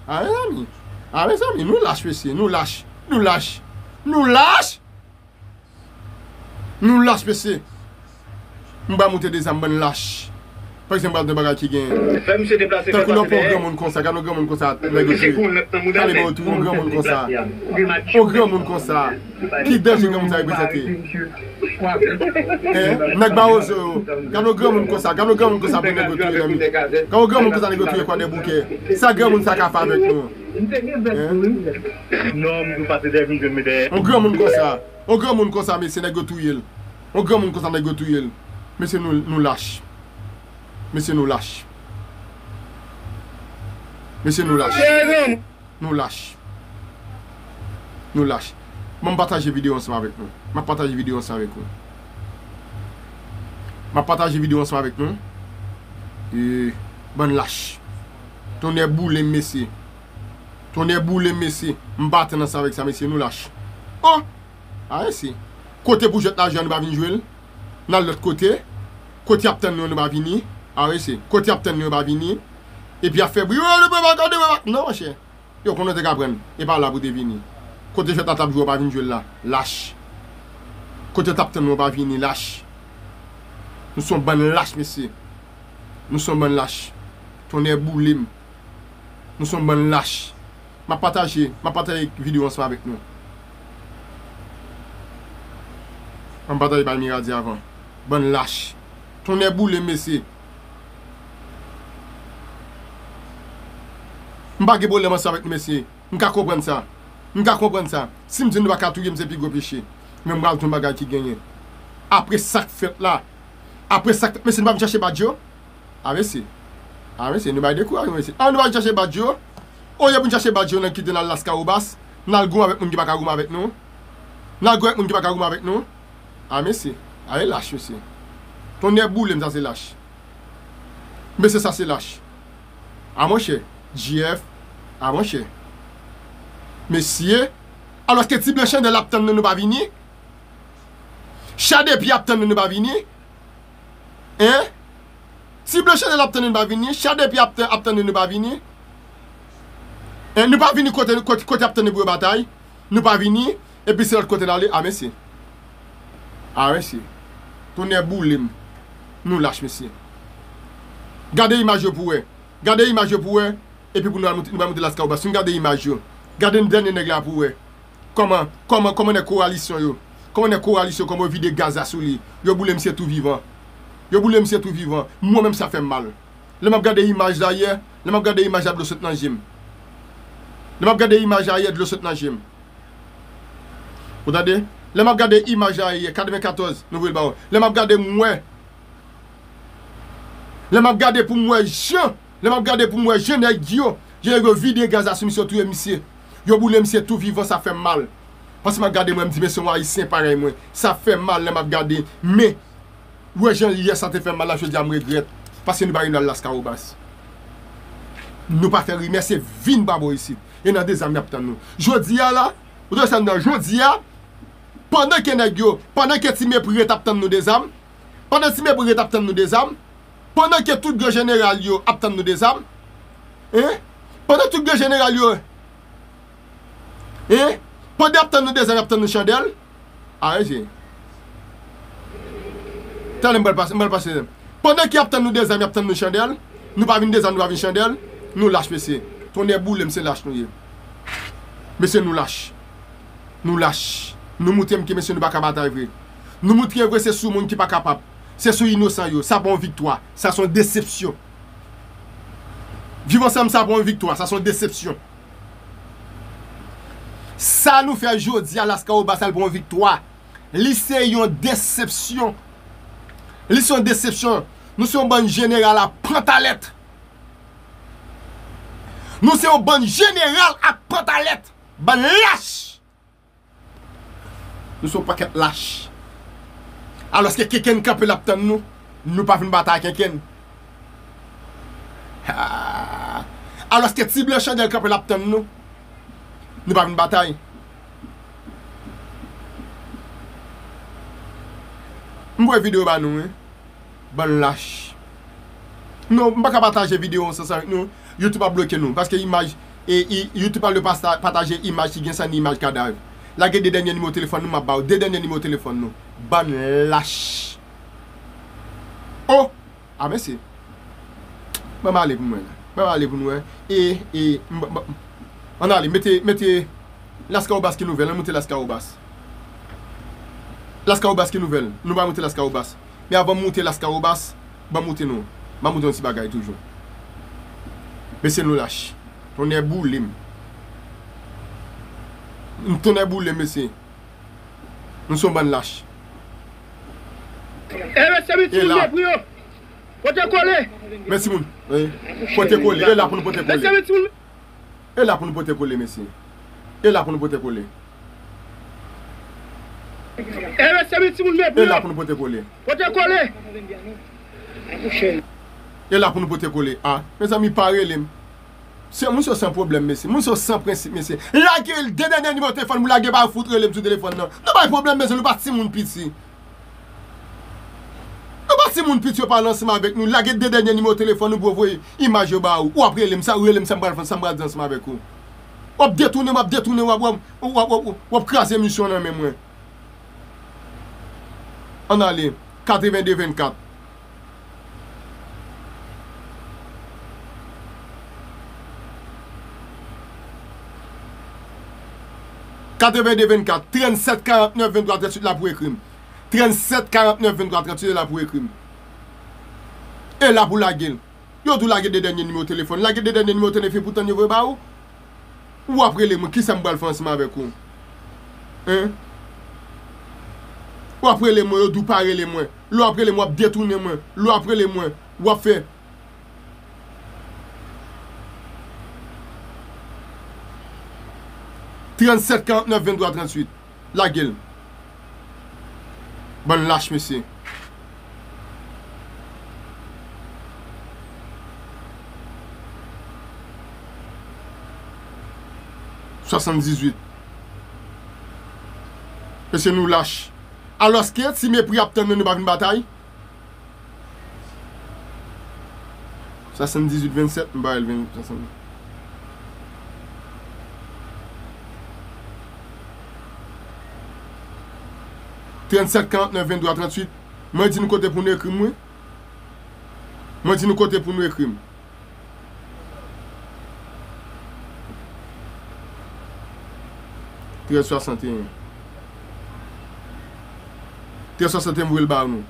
A, mezanmi. A, mezanmi, nou lach, mesye. Nou lach. Nou lach. Nou lach. Nou lach, mesye. M pa monte de zam, bann lach. Pa egzanp, m pral di yon bagay ki gen. Tankou lè w pran yon granmoun konsa, gade yon granmoun konsa, nèg yo touye. Gade, bon, touye yon granmoun konsa. Yon granmoun konsa. Ki danje granmoun sa reprezante? Hein? Nèg Bawozo yo. Gade yon granmoun konsa, gade yon granmoun konsa pou nèg yo touye nan mi. Gade yon granmoun konsa nèg yo touye Kwadèboukè. Sa granmoun sa ka fè avèk nou? Hein? Yon granmoun konsa. Yon granmoun konsa, mesye, nèg yo touye l. Yon granmoun konsa, nèg yo touye l. Mesye, nou, nou lach. Mesye, nou lach. Mesye, nou lach. Nou lach. Nou lach. Ban m pataje videyo ansanm avèk nou. M ap pataje videyo ansanm avèk nou. M ap pataje videyo ansanm avèk nou. E, bann lach. Tonnè boule m, mesye. Tonnè boule m, mesye. M pa tann ansanm avèk sa, mesye, nou lach. Oh! A, mesye. Kote pou jwèt la jwe a, nou pa vin jwe l. N al lòt kote. Kote y ap tann nou, nou pa vini. A, mesye. Kote y ap tann nou, nou pa vini. Epi y ap fè bri. Oh, nou pa gade, non, monchè. Yo konnen w te ka pran l. E pa la pou te vini. Kote jwèt la t ap jwe, w pa vin jwe l la. Lach. Kote t ap tann ou, w pa vini. Lach. Nou se yon bann lach, mesye. Nou se yon bann lach. Tonnè boule m. Nou se yon bann lach. M ap pataje, m ap pataje videyo ansanm avèk nou. M ap pataje bay Miradi avan. Bann lach. Tonnè boule m, mesye. M pa gen pwoblèm ansanm avèk nou, mesye. M ka konprann sa. M ka konprann sa. Si m di nou pa ka touye m, se pi gwo peche. Men m pral di yon bagay ki genyen. Apre sa k fèt la, apre sa k fèt, mesye, nou pa vin chache badj yo? A, mesye. A, mesye, nou bay dekouraje, mesye. A, nou pa vin chache badj yo? Olye pou n chache badj yo, n al kite n al Laskawobas, n al goumen avèk moun ki pa ka goumen avèk nou. N al goumen avèk moun ki pa ka goumen avèk nou. A, mesye. A, e lach, mesye. Tonnè boule m, sa se lach. Mesye, sa se lach. A, monchè. G F. A, monchè. Mesye. Alòske Ti Blan Chandèl ap tann nou, nou pa vini. Chadepye ap tann nou, nou pa vini. Hein? Ti Blan Chandèl ap tann nou, nou pa vini. Chadepye ap tann, ap tann nou, nou pa vini. Hein? Nou pa vini kote, kote, kote ap tann nou pou yo batay. Nou pa vini. Epi se lòt kote n ale. A, mesye. A, mesye. Tonnè boule m. Nou lach, mesye. Gade imaj yo pou wè. Gade imaj yo pou wè. Epi pou nou al moute, nou pral moute Lascahobas. Si n gade imaj yo, gade dènye nèg la pou wè. Kòman, kòman, kòman nèg kowalisyon yo, kòman nèg kowalisyon, kòman yo vide gaz la sou li. Yo boule misye tou vivan. Yo boule misye tou vivan. Mwen menm sa fè m mal. Lè m ap gade imaj la yè, lè m ap gade imaj la dlo sot nan je m. Lè m ap gade imaj la yè dlo sot nan je m. Ou tande? Lè m ap gade imaj la yè, katrevenkatòz, nou voye l ba ou. Lè m ap gade m wè. Lè m ap gade pou m wè jan, lè m ap gade pou m wè jan nèg yo, jan nèg yo vide gaz la sou misye, yo touye misye. Yo boule misye tou vivan, sa fè m mal. Paske m ap gade mwen, m di, men se yon Ayisyen parèy mwen. Sa fè m mal lè m ap gade, men wè jan yè sa te fè m mal la, jodi a m regrèt. Paske nou pa gen dwa al Lascahobas. Nou pa fè rimè, se vin pa bò isit. E nan dezam y ap tann nou. Jodi a la, ou te sann nan jodi a, pandan ke nèg yo, pandan ke Ti Mepri ret ap tann nou dezam, pandan Ti Mepri ret ap tann nou dezam, pandan ke tout gran jeneral yo ap tann nou dezam, hein? Pandan tout gran jeneral yo, hein? Pandan y ap tann nou dezam, y ap tann nou chandèl. Aranje. Talè m pral pase, m pral pase. Pandan ke y ap tann nou dezam, y ap tann nou chandèl. Nou pa vin dezam, nou pa vin chandèl. Nou lach, mesye. Tonnè boule m, se lach nou ye. Mesye, nou lach. Nou lach. Nou moutre m ke, mesye, nou pa ka batay vre. Nou moutre vre se sou moun ki pa kapab. Se sou inosan yo. Sa pa yon viktwa. Sa se yon desepsyon. Viv ansanm sa pa yon viktwa. Sa se yon desepsyon. Sa nou fè jodi a Lascahobas, sa l pa yon viktwa. Li se yon desepsyon. Li se yon desepsyon. Nou se yon bann jeneral a pantalèt. Nou se yon bann jeneral ak pantalèt. Bann lach. Nou se yon pakèt lach. Alòske kenkenn kanpe l ap tann nou. Nou pa vin batay kenkenn. Ah. Alòske Ti Blan Chandèl kanpe l ap tann nou. Nou pa vin batay. M voye videyo ba nou, wi. Bann lach. Non, m pa ka pataje videyo an sans avèk nou. YouTube ap bloke nou. Paske imaj, e, i, YouTube ap le pasta-, pataje imaj ki gen san ni imaj kadav. Lage de dènye nimewo telefòn nou, m ap ba w de dènye nimewo telefòn nou. Bann lach. Oh! A, mesye. Ban m ale pou mwen la. Ban m ale pou nou wè. E, e, m, m, ann ale, mete, mete Lascahobas ki nouvèl, ann moute Lascahobas. Lascahobas ki nouvèl. Nou va moute Lascahobas. Men avan m moute Lascahobas, ban m moute nou. M ap moute yon ti bagay toujou. Mesye, nou lach. Tonnè boule m. M tonnè boule m, mesye. Nou se yon bann lach. E mesye, men timoun, mepri yo. Pote kole. Men timoun, wi. Pote kole. E la pou nou pote kole. Mesye, men timoun. E la pou nou pote kole, mesye. E la pou nou pote kole. E mesye, men timoun, mepri yo. E la pou nou pote kole. Pote kole. E la pou nou pote kole. A, mezanmi, pa rele m. Se moun sa san pwoblèm, mesye. Moun sa san prensip, mesye. Lage de dènye nimewo telefòn, moun lage pa fout rele m sou telefòn nan. Nou bay pwoblèm, mesye, nou pa timoun piti. Nou pa timoun piti, yo pale ansanm avèk nou. Lage de dènye nimewo telefòn nou pou yo voye imaj yo ba ou. Ou ap rele m, sa, ou rele m, sa m pral fè, sa m pral di ansanm avèk ou. W ap detounen, w ap detounen, w ap, w ap, w ap, w ap, w ap kraze misyon nan men mwen. Ann ale. Katreven de vennkat. Katreven de vennkat, trannsèt karantnèf venntwa trantuit la pou ekri m. Trannsèt karantnèf venntwa trantuit la pou ekri m. E la pou lage l. Yo di w lage de dènye nimewo telefòn. Lage de dènye nimewo telefòn, poutan yo voye ba ou. Ou ap rele mwen, kisa m pral fè ansanm avèk ou? Hein? W ap rele mwen, yo di w pa rele mwen. Lè w ap rele mwen, w ap detounen mwen. Lè w ap rele mwen, w ap fè trannsèt karantnèf venntwa trantuit. Lage l. Bann lach, mesye. Swasanndizuit. Mesye, nou lach. Alòske, Ti Mepri ap tann nou, nou pa vin batay. Swasanndizuit vennsèt, m ba l ven, swasanndizuit. Trannsèt karantnèf venntwa trantuit. Mwen di nou kote pou nou ekri m, wi. Mwen di nou kote pou nou ekri m. Trèz swasanteyen. Trèz swasanteyen, m voye l ba nou.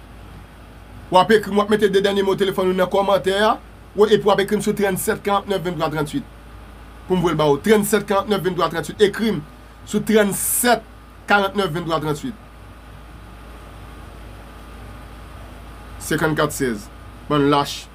W ap ekri m, w ap mete de dènye nimewo telefòn ou nan kòmantè a, w- epi w ap ekri m sou trannsèt karantnèf venntwa trantuit pou m voye l ba ou. Trannsèt karantnèf venntwa trantuit. Ekri m sou trannsèt karantnèf venntwa trantuit. Senkannkat sèz. Bann lach.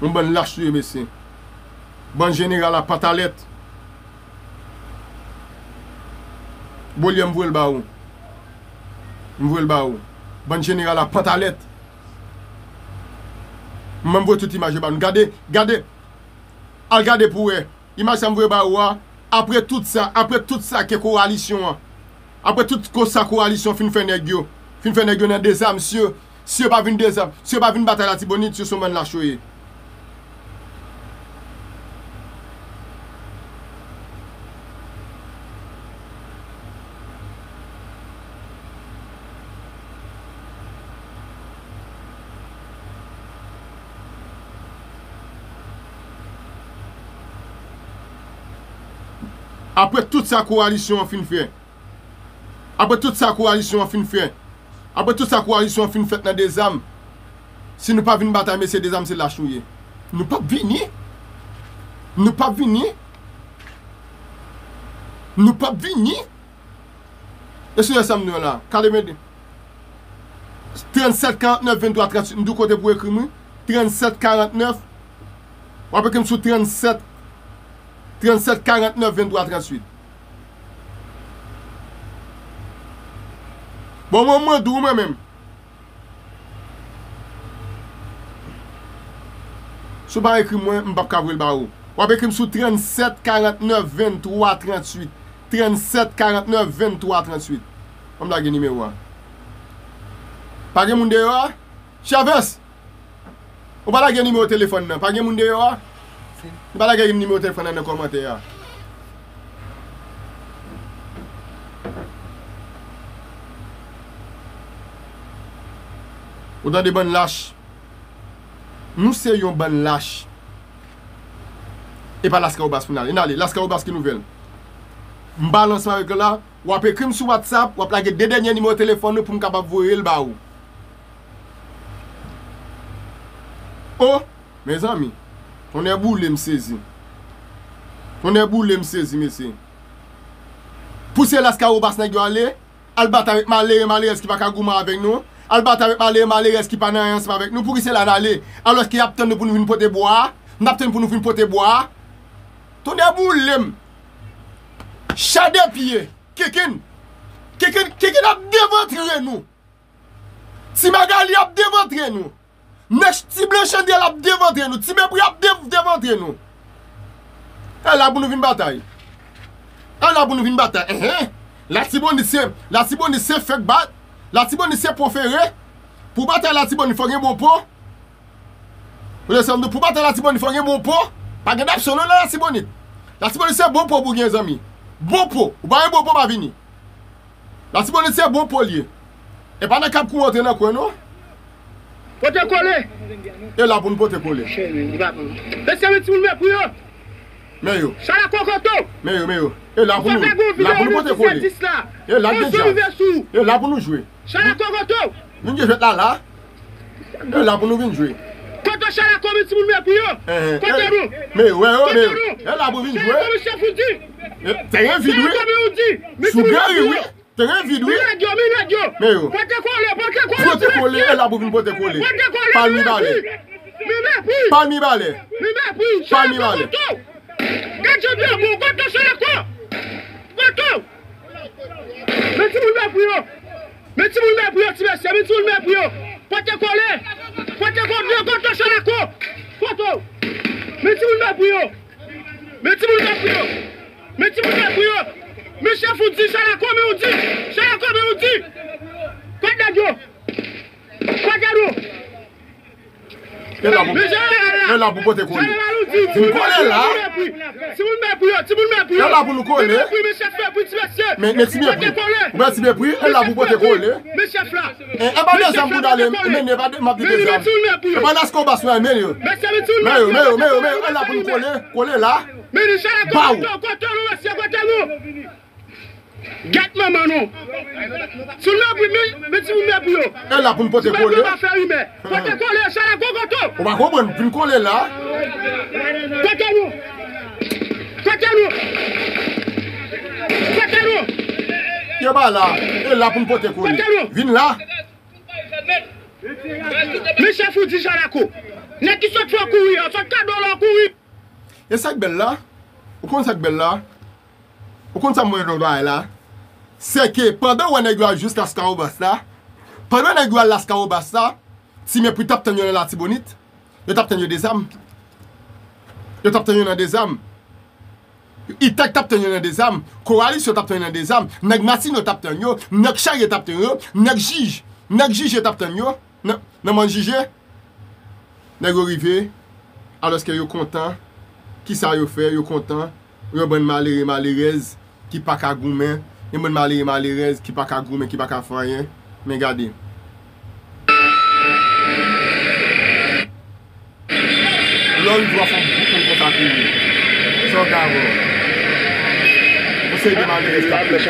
Yon bann lach wi mesye. Bann jeneral a pantalèt. Bolye, m voye l ba ou. M voye l ba ou. Bann jeneral a pantalèt. Mwen m voye tout imaj yo ba nou. Gade, gade. Al gade pou wè. Imaj sa m voye ba ou a. Apre tout sa, apre tout sa ke kowalisyon an. Apre tout ko- sa kowalisyon fin fè nèg yo. Fin fè nèg yo nan dezam, si yo, si yo pa vin dezam, si yo pa vin batay Latibonit, yo se yon bann lach yo ye. Apre tout sa kowalisyon an fin fè, apre tout sa kowalisyon an fin fè, apre tout sa kowalisyon an fin fèt nan dezam, si nou pa vin batay, mesye, dezam se lach nou ye. Nou p ap vini. Nou p ap vini. Nou p ap vini. E sou sa m di w la, katreven, trannsèt karantnèf venntwa trantuit, m di w kote pou ekri m wi. Trannsèt karantnèf, w ap ekri m sou trannsèt, trannsèt karantnèf venntwa trantuit. Bon, mwen, mwen di w mwen menm. Si w pa ekri mwen, m p ap ka voye l ba ou. W ap ekri m sou trannsèt karantnèf venntwa trantuit. Trannsèt karantnèf venntwa trantuit. Ban m lage nimewo a. Pa gen moun deyò a? Chavez! Ou pa lage nimewo telefòn nan. Pa gen moun deyò a? Nou pa lage nimewo telefòn nan nan kòmantè a. Ou tande, bann lach. Nou se yon bann lach. E pa Lascahobas pou n ale. N ale, Lascahobas ki nouvèl? M pale ansanm avèk yo la, w ap ekri m sou WhatsApp, w ap lage de dènye nimewo telefòn ou pou m kapab voye l ba ou. O, mezanmi, tonnè boule m sezi. Tonnè boule m sezi, mesye. Pou se Lascahobas nèg yo ale, al batay avèk malere, malerèz ki pa ka goumen avèk nou. Al batay avèk malere, malerèz ki pa nan anyen ansanm avèk nou. Poukisa la n ale? Alòske y ap tann nou pou nou vin pote bwa a. N ap tann pou nou vin pote bwa a. Tonnè boule m. Cha de pye. Kikin. Kikin, kikin ap devantre nou. Ti Magali ap devantre nou. Nèg Ti Blan Chandèl ap devantre nou. Ti Mepri ap dev- devantre nou. E la pou nou vin batay. E la pou nou vin batay. Enhen. Latibonit se, Latibonit se fèk bat. Latibonit se po fere. Pou batay Latibonit fò gen bon po. Ou tande sa m di w, pou batay Latibonit fò gen bon po. Pa gen dapson non nan Latibonit. Latibonit se bon po pou gen, zanmi. Bon po. Ou pa gen bon po, pa vini. Latibonit se bon po l ye. E pa nan kab kou antre nan kwen non. Pote kole. E la pou nou pote kole. Mesye, men timoun Mepri yo. Men yo. Chala kokoto. Men yo, men yo. E la pou nou, la pou nou pote kole. E la gen djaz. E la pou nou jwe. Chala kokoto. Vin jwe jwèt la la. E la pou nou vin jwe. Kote Chalako, men timoun Mepri yo. Kote nou? Men yo, men yo, men yo. E la pou vin jwe. Chalako, men chèf Woody. Teren vid wi. Chalako, men Woody. Sou geri wi. Teren vid wi. Men yo. Pote kole, pote kole. Pote kole, e la pou vin pote kole. Pote kole. Palmi balè. Men Mepri. Palmi balè. Men Mepri. Palmi balè. Gad jan dwe bon, kote Chalako. Kote. Men timoun Mepri yo. Men timoun Mepri yo, ti mesye, men timoun Mepri yo. Pote kole. Pote kole, kote Chalako. Kote. Men timoun Mepri yo. Men timoun Mepri yo. Men timoun Mepri yo. Men chèf Woody, Chalako, men Woody. Chalako, men Woody. Kote nèg yo. Kote nou? E la pou, e la pou pote kole. Vin kole la. Timoun mepri yo, timoun mepri yo. E la pou nou kole. Mepri, men chèf mepri, ti mesye. Men, men ti mepri. Ou wè ti mepri, e la pou pote kole. Men chèf la. E, e pa de zam pou n ale, men ne pa de, m ap di de zam. E pa Las Kobas nou, men yo. Men yo, men yo, men yo, men yo, e la pou nou kole, kole la. Baw. Kote nou, mesye, kote nou? Gad manman nou. Sou mepri, men, men timoun mepri yo. E la pou n pote kole. Ti mepri pa fè rimè. Pote kole, chala gogoto. Ou pa konprann, vin kole la. Kote nou? Kote nou? Kote nou? Yo pa la. E la pou n pote kole. Kote nou? Vin la. Men chèf ou di chala ko. Nèg ki sot fè w kouri an, sot kado la w kouri. E sa k bèl la? Ou konn sa k bèl la? Ou konn sa m wè nan bagay la? Se ke pandan w wè nèg yo al jis Las Kawobas la, pandan nèg yo al Las Kawobas la, ti mepri t ap tann yo nan Latibonit, yo t ap tann yo de zam. Yo t ap tann yo nan de zam. Itèg t ap tann yo nan de zam. Kowalisyon t ap tann yo nan de zam. Nèg Matino t ap tann yo. Nèg Charye t ap tann yo. Nèg jij. Nèg jije t ap tann yo. Nan, nan mòn jije. Nèg yo rive, alòske yo kontan. Kisa yo fè? Yo kontan. Yon bann malere, malerèz ki pa ka goumen. Yon bann malere, malerèz ki pa ka goumen, ki pa ka fè anyen. Men gade. Lè w rive, w ap fè yon gwoup moun konsa kouri. Sa w ka wè. Yon seri de malerèz k ap kouri.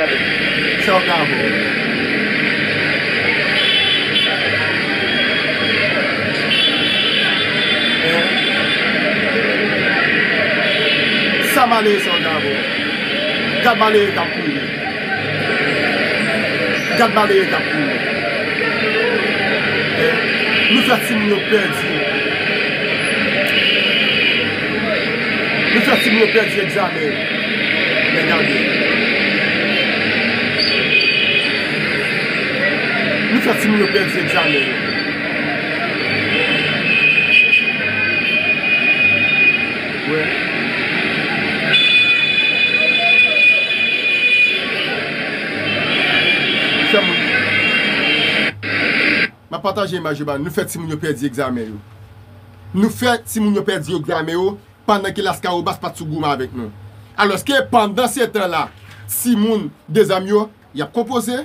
Sa w ka wè. Sa malere sa w ka wè. Gad malere k ap kouri. Gad malere k ap kouri. Nou fè timoun yo pèdi. Nou fè timoun yo pèdi egzamen yo. Men gade. Nou fè timoun yo pèdi egzamen yo. Wè. Fè moun. M ap pataje imaj yo ba nou. Nou fè timoun yo pèdi egzamen yo. Nou fè timoun yo pèdi egzamen yo pandan ke Las Kawobas pa t sou goumen avèk nou. Alòske pandan se tan la, timoun de zam yo, y ap konpoze.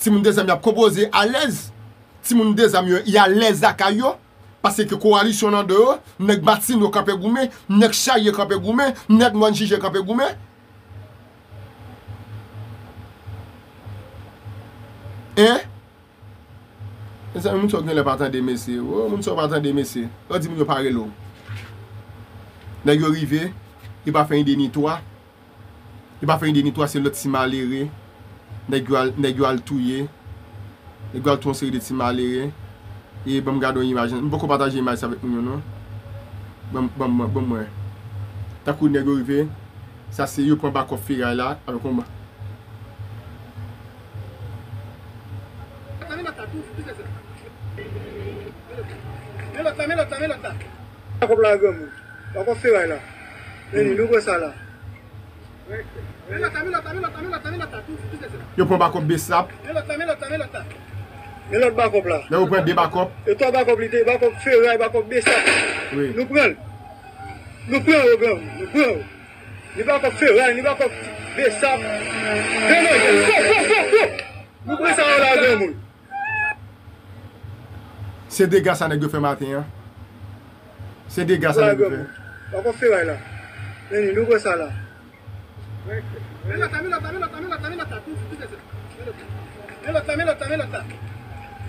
Timoun de zam y ap konpoze alèz. Timoun de zam yo, y alèz lakay yo. Paske kowalisyon nan do yo, nèg Matin yo kanpe goumen, nèg Charye kanpe goumen, nèg Mòn Jije kanpe goumen. Hein? Mezanmi, moun sa w genlè pa tande mesye. Oh, moun sa w pa tande mesye. Yo di moun yo pa rele w. Nèg yo rive, li pa fè ide ni twa. Li pa fè ide ni twa, se lòt ti malere. Nèg yo al, nèg yo al touye. Nèg yo al touye yon seri de ti malere. E ban m gade yon imaj. M poko pataje imaj sa avèk moun yo, non. Ban m, ban m, ban m wè. Tankou nèg yo rive. Sa se yo pran bakòp feray la avèk yon ba- Men lòt la, men lòt la, men lòt la. Bakòp la, granmoun. Bakòp feray la. Men li, nou pran sa la. Men lòt la, men lòt la, men lòt la, men lòt la, men lòt la. Yo pran bakòp besap. Men lòt la, men lòt la, men lòt la. Men lòt bakòp la. Lè yo pran de bakòp. E twa bakòp li te, bakòp feray, bakòp besap. Wi. Nou pran l. Nou pran yo, granmoun. Nou pran yo. Ni bakòp feray, ni bakòp besap. Granmoun, fo, fo, fo, fo. Nou pran sa yo la, granmoun. Se dega sa nèg yo fè maten an. Se dega sa nèg yo fè. Bakòp feray la. Men li, nou pran sa la. Men lòt la, men lòt la, men lòt la, men lòt la, men lòt la. Men lòt la, men lòt la, men lòt la.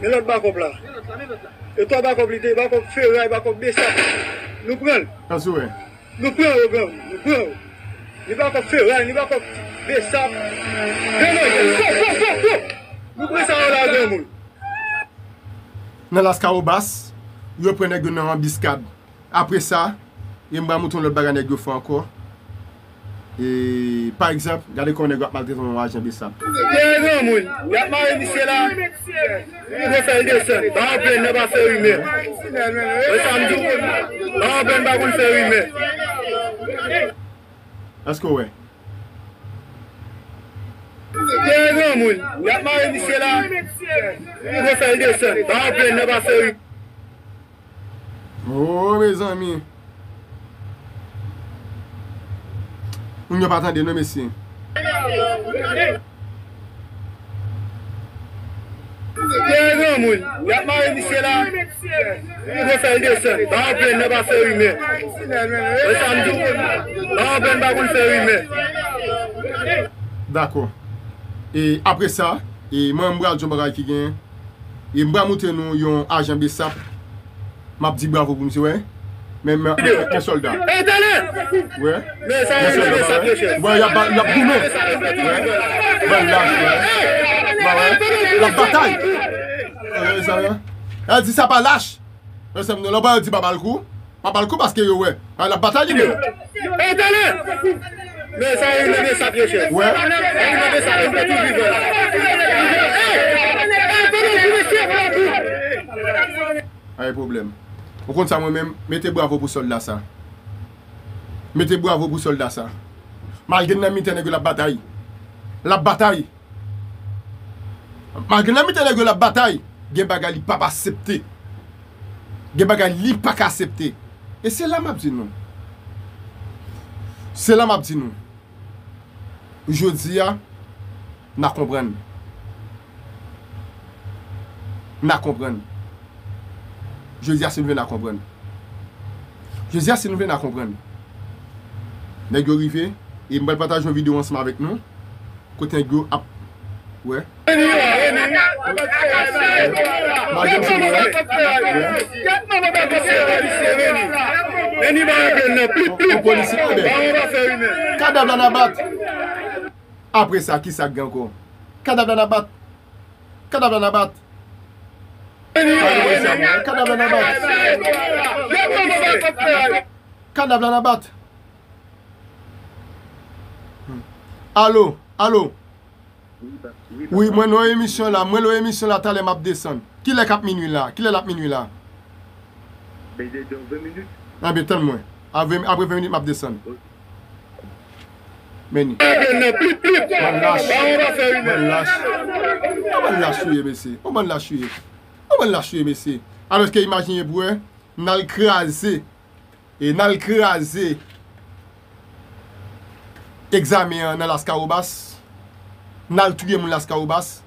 Men lòt bakòp la. Men lòt la, men lòt la. E twa bakòp li te, bakòp feray, bakòp besap. Nou pran l. Sa sou wè. Nou pran yo, granmoun, nou pran yo. Ni bakòp feray, ni bakòp besap. Granmoun, fo, fo, fo, fo. Nou pran sa yo la, granmoun. Nan Las Kawobas, yo pran nèg yo nan anbiskad. Apre sa, e m pral montre w lòt bagay nèg yo fè ankò. E, pa egzanp, gade kòman nèg yo ap maltrete yon ajan besap. Dèyè granmoun, y ap mare misye la. Yo fè l desann. Pa anplenn nan pa fè rimè. Wè sa m di w? Pa anplenn pa konn fè rimè. Èske w wè? Dèyè granmoun, y ap mare misye la. Yo fè l desann. Pa anplenn nan pa fè rimè. Oh, mezanmi. Moun yo pa tande non, mesye. Dèyè granmoun, y ap mare misye la. Yo fè l desann. Ba yo plenn nan pa fè rimè. Wè sa m di w? Ba yo plenn pa konn fè rimè. Dakò. E apre sa, e mwen, m pral di yon bagay ki gen. E m pral montre nou yon ajan BSAP. M ap di bravo pou misye, wè. Men, men, men, men sòlda. Wè. Men sòlda, wè. Wè, y ap ba-, y ap goumen. Wè. Ban lach, wè. Wè, wè. L ap batay. Wè, sa, wè. El di sa pa lach. Wè, sa, non, lè w pa di pa ba l kou. Pa ba l kou paske yo wè. A, l ap batay li menm. Ey, tande! Men sa yo nan BSAP yo chèf. Wè. Sa yo nan BSAP yo fè tout vivan. Ey! Ey, tande, pou mesye, pou la pou. Pa gen pwoblèm. Ou konn sa mwen menm, mete bravo pou sòlda sa. Mete bravo pou sòlda sa. Malgre nan mitan nèg yo l ap batay. L ap batay. Malgre nan mitan nèg yo l ap batay, gen bagay li p ap aksepte. Gen bagay li pa ka aksepte. E se la m ap di nou. Se la m ap di nou. Jodi a, n a konprann. N a konprann. Jodi a, si nou vle, n a konprann. Jodi a, si nou vle, n a konprann. Nèg yo rive, e m pral pataje yon videyo ansanm avèk nou. Kote nèg yo ap, wè. Malgre m se wè. Yon polisye, tande. Kadav la n a bat. Apre sa, ki sa k gen ankò? Kadav la n a bat. Kadav la n a bat. Kadav la n a bat. Kadav la n a bat. Alo, alo. Wi, mwen nan emisyon la, mwen nan emisyon la, talè m ap desann. Kilè k ap minui la? Kilè l ap minui la? Enben, tann mwen. Apre, apre ven minit, m ap desann. Meni. Bann lach. Bann lach. Yon bann lach yo ye, mesye. Yon bann lach yo ye. Yon bann lach yo ye, mesye. Alòske imajine pou wè, n al kraze. E n al kraze egzamen an nan Laskawobas. N al touye moun Laskawobas.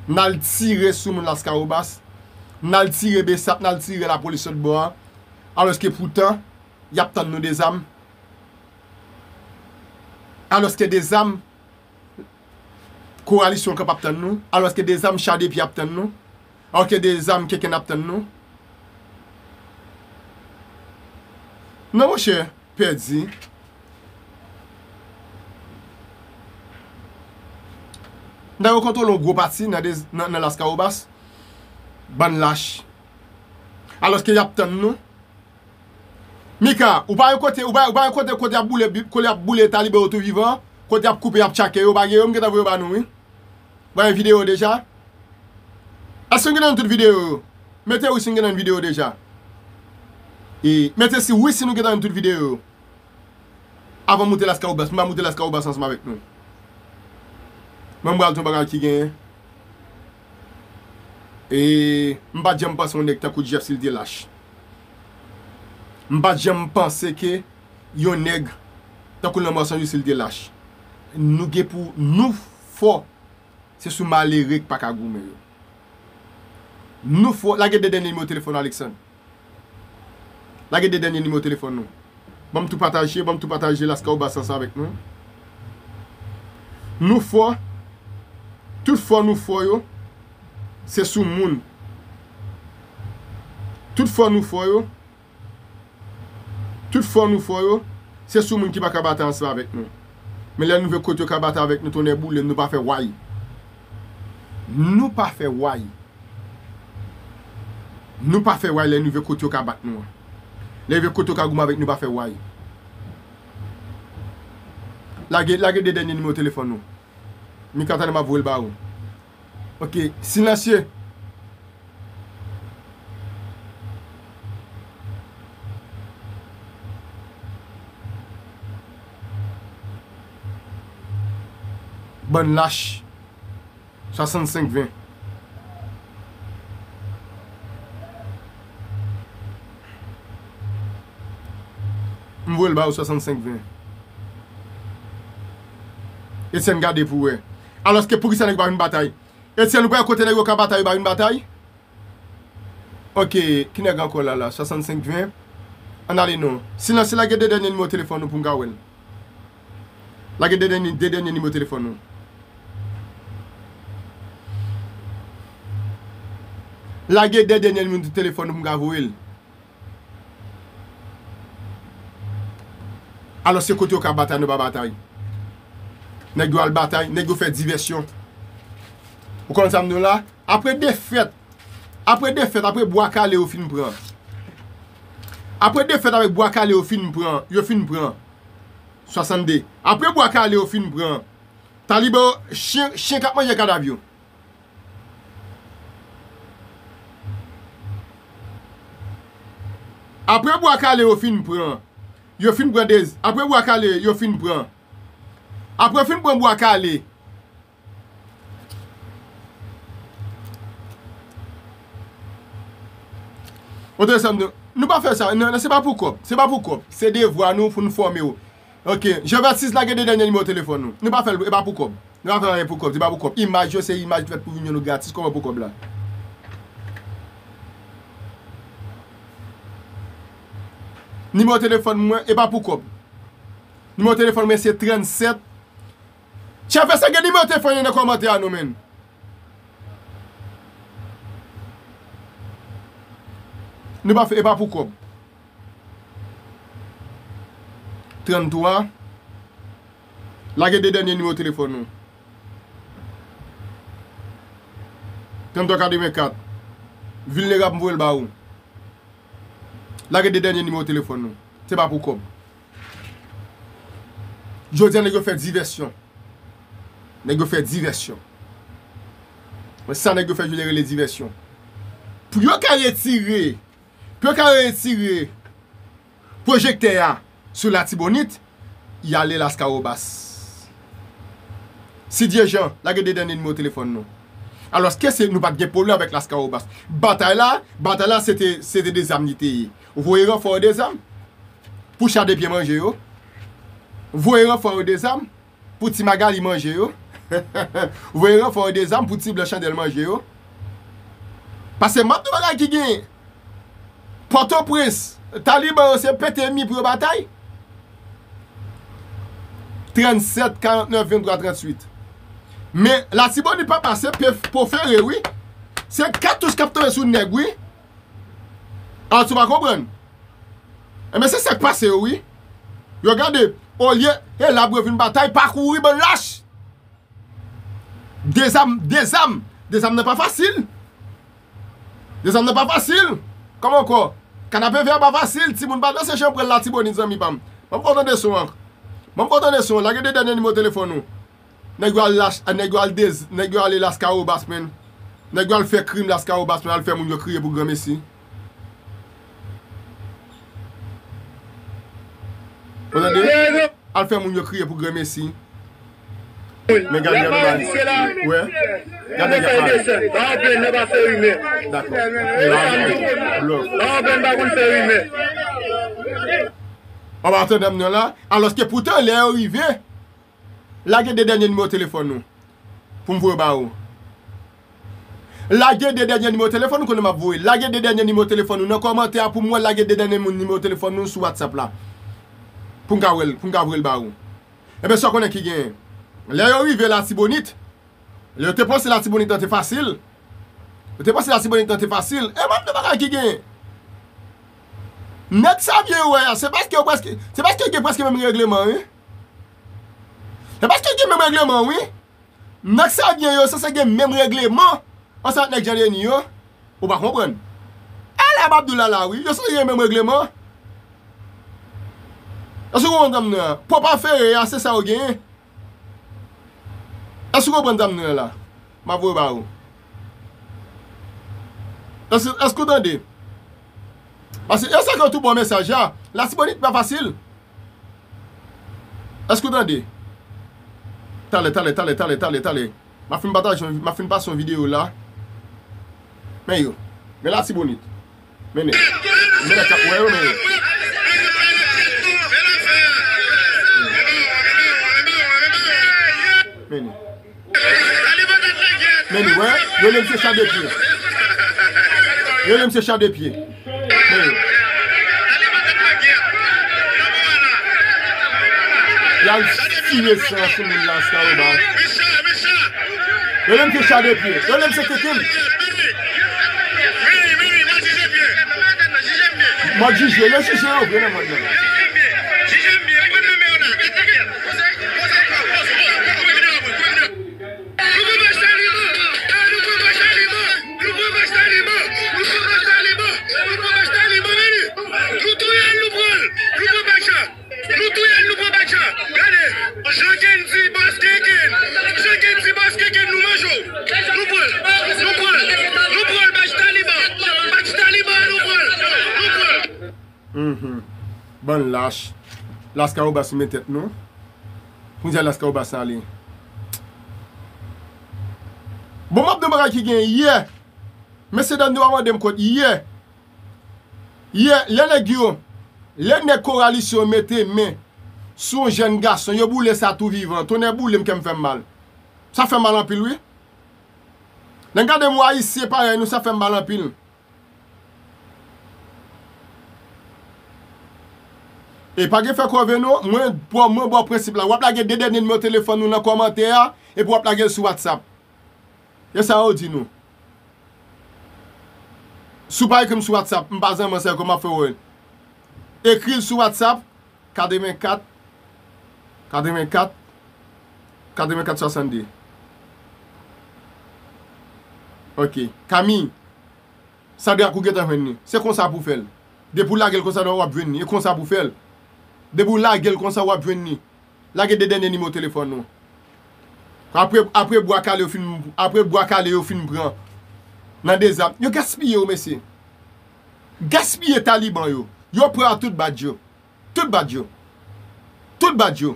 N al tire sou moun Laskawobas. N al tire BSAP, n al tire lapolis lòt bò a. Alòske poutan, y ap tann nou de zam. Alòske de zam, kowalisyon k ap tann nou. Alòske de zam, cha de pye ap tann nou. Alòske de zam, kenkenn ap tann nou. Non, monchè, pèdi. Nèg yo kontwole yon gwo pati nan de, nan, nan Laskawobas. Bann lach. Alòske y ap tann nou. Mika, ou pa yon kote, ou pa, ou pa yon kote, kote y ap boule, kote y ap boule talibè yo tou vivan, kote y ap koupe, y ap tchake yo, pa gen yo, m gentan voye yo ba nou, wi. Ou pa gen videyo deja? Èske nou gentan tout videyo yo? Mete wi si nou gentan videyo deja. E mete si wi si nou gentan tout videyo yo. Avan m moute Laskawobas, m pa moute Laskawobas ansanm avèk nou. Men m pral di yon bagay ki genyen. E m pa t janm panse yon nèg tankou Jeff si l te lach. M pa t janm panse ke yon nèg tankou Lanmò San Jou si l te lach. Nou gen pou nou fò. Se sou malere k pa ka goumen yo. Nou fò, lage de dènye nimewo telefòn Alexandre. Lage de dènye nimewo telefòn nou. Ban m tou pataje, ban m tou pataje Laskawobas ansanm avèk nou. Nou fò. Tout fò nou fò yo, se sou moun. Tout fò nou fò yo, Tout fò nou fò yo, se sou moun ki pa ka batay ansanm avèk nou. Men lè nou vle kote yo ka batay avèk nou, tonnè boule m, nou pa fè way. Nou pa fè way. Nou pa fè way lè nou vle kote yo ka bat nou an. Lè yo vle kote yo ka goumen avèk nou, pa fè way. Lage, lage de dènye nimewo telefòn nou. Mika, tande m ap voye l ba ou. Ok, silencieux. Bann lach. Swasannsenk ven. M voye l ba ou swasannsenk ven. Etienne, gade pou wè. Alòske poukisa nèg yo pa vin batay? Etienne, ou pa wè kote nèg yo ka batay, yo pa vin batay? Ok, ki nèg ankò la la? Swasannsenk ven. Ann ale non. Silans, lage de dènye nimewo telefòn ou pou m ka wè l. Lage de dènye, de dènye nimewo telefòn ou. Lage de dènye nimewo telefòn ou pou m ka voye l. Alò se kote yo ka batay, nou pa batay. Nèg yo al batay, nèg yo fè divèsyon. Ou konn sa m di w la? Apre defèt, apre defèt, apre Bwa Kale yo fin pran. Apre defèt avèk Bwa Kale yo fin pran, yo fin pran. Swasannde. Apre Bwa Kale yo fin pran. Taliban yo, chen, chen k ap manje kadav yo. Apre Bwa Kale yo fin pran. Yo fin pran de, apre Bwa Kale yo fin pran. Apre fin pran Bwa Kale. Ou tande sa m di w? Nou pa fè sa. Non, non, se pa pou kòb. Se pa pou kòb. Se devwa nou pou n fòme w. Ok. Jean Baptiste, lage de dènye nimewo telefòn nou. Nou pa fè l, e pa pou kòb. Nou pa fè anyen pou kòb. Se pa pou kòb. Imaj yo, se imaj ki fèt pou vin jwenn nou gratis. Kòman pou kòb la? Nimewo telefòn mwen, e pa pou kòb. Nimewo telefòn mwen se trannsèt. Chèf, èske gen nimewo telefòn yo nan kòmantè a nou, menn? Nou pa fè, e pa pou kòb. Tranntwa. Lage de dènye nimewo telefòn nou. Tranntwa katrevenkat. Vilnerab, m voye l ba ou. Lage de dènye nimewo telefòn nou. Se pa pou kòb. Jodi a, nèg yo fè divèsyon. Nèg yo fè divèsyon. Men sa nèg yo fè jodi a rele divèsyon. Pou yo ka retire, pou yo ka retire pwojektè a sou Latibonit, y ale Laskawobas. Sidye Jean, lage de dènye nimewo telefòn nou. Alòske se, nou pa t gen pwoblèm avèk Laskawobas. Batay la, batay la, se te, se te de zam li te ye. Voye ranfò yo de zam pou Chadepye manje yo. Voye ranfò yo de zam pou Ti Magali manje yo. Voye ranfò yo de zam pou Ti Blan Chandèl manje yo. Paske m ap di w bagay ki gen. Pòtoprens, taliban yo se pete mi pou yo batay. Trannsèt, karantnèf, venntwa, tranntuit. Men Latibonit pa pase, pe, po fere, wi. Se katouch k ap tonbe sou nèg, wi. An, tou pa konprann. Enben, se sa k pase yo, wi. Yo gade, olye, e la pou yo vin batay, pa kouri, bann lach. Dezam, dezam, dezam nan pa fasil. Dezam nan pa fasil. Kòman ankò? Kanapevè a pa fasil, timoun pa danse jan pral Latibonit, zanmi pa m. Ban m fè w tande son an. Ban m fè w tande son an. Lage de dènye nimewo telefòn ou. Nèg yo al lach, nèg yo al dez, nèg yo ale Laskawobas, menn. Nèg yo al fè krim Laskawobas, menn, al fè moun yo kriye pou granmesi. Ou tande? Al fè moun yo kriye pou granmesi. Men gade, gade, gade. Wè. Gade, gade. Dakò. Blòf. Ou pa tande m nan la? Alòske poutan, lè yo rive, lage de dènye nimewo telefòn nou pou m voye ba ou. Lage de dènye nimewo telefòn ou, konnen m ap voye. Lage de dènye nimewo telefòn ou nan kòmantè a pou m wè, lage de dènye nimewo telefòn ou sou WhatsApp la. Pou m ka wè l, pou m ka voye l ba ou. Enben, sa w konnen ki genyen? Lè yo rive Latibonit, lè yo te panse Latibonit lan te fasil, yo te panse Latibonit lan te fasil, e m ap di w bagay ki genyen. Nèg sa byen yo wè a, se paske yo prèske, se paske yo gen prèske menm regleman, wi. Se paske yo gen menm regleman, wi. Nèg sa byen yo sanse gen menm regleman ansanm ak nèg Jan Deni yo. Ou pa konprann. E la m ap di w la la, wi. Yo sanse gen menm regleman. Èske w konprann sa m di w la? Po pa fere a, se sa yo genyen. Èske w konprann sa m di w la la? M ap voye ba ou. Èske, èske w tande? Paske e sa k yo tou ba w mesaj la. Latibonit pa fasil. Èske w tande? Talè, talè, talè, talè, talè, talè. M ap fin pataje, m ap fin pase yon videyo la. Men yo. Men Latibonit. Men nèg. Men nèg k ap wè yo, men yo. Men li, wè, yo rele m se cha de pye. Yo rele m se cha de pye. Men li. Y al siye san sou moun Lascahobas. Yo rele m se cha de pye. Yo rele m se keke m. M ap jije, yo jije yo vre nan mond nan. Nou touye l, nou pran bachman. Gade, jan Kendy bòs Kenken, jan Kendy bòs Kenken, nou manje w. Nou pran l, nou pran l, nou pran l, bach Taliban, bach Taliban, nou pran l, nou pran l. Mhm. Bann lach. Lascahobas men tèt nou. Pou n di Lascahobas ale. Bon, m ap di yon bagay ki gen yè. Mesye dam yo pa mande m kont yè. Yè, lè nèg yo, lè nèg Koralisyon mete men sou yon jèn gason, yo boule sa tou vivan. Tonnè boule m, kè m fè m mal. Sa fè m mal anpil, wi. Lè m gade yon Ayisyen parèy nou, sa fè m mal anpil. E pa gen fè kòve non, mwen, mwen ba w prensip la. W ap lage de dènye nimewo telefòn nou nan kòmantè a, epi w ap lage l sou WhatsApp. E sa yo di nou. Si w pa ekri m sou WhatsApp, m pa zanmi w, se kòman m ap fè wè l? Ekri l sou WhatsApp, katrevenkat, katrevenkat, katrevenkat swasannde. Ok. Kami, Sandra, kou gentan jwenn li. Se konsa pou fè l. Depi w lage l konsa, w ap jwenn li. E konsa pou fè l. Depi w lage l konsa, w ap jwenn li. Lage de dènye nimewo telefòn nou. Apre, apre bwa kale yo fin, apre bwa kale yo fin pran nan dezam. Yo gaspiye yo, mesye. Gaspiye Taliban yo. Yo pran tout badj yo. Tout badj yo. Tout badj yo.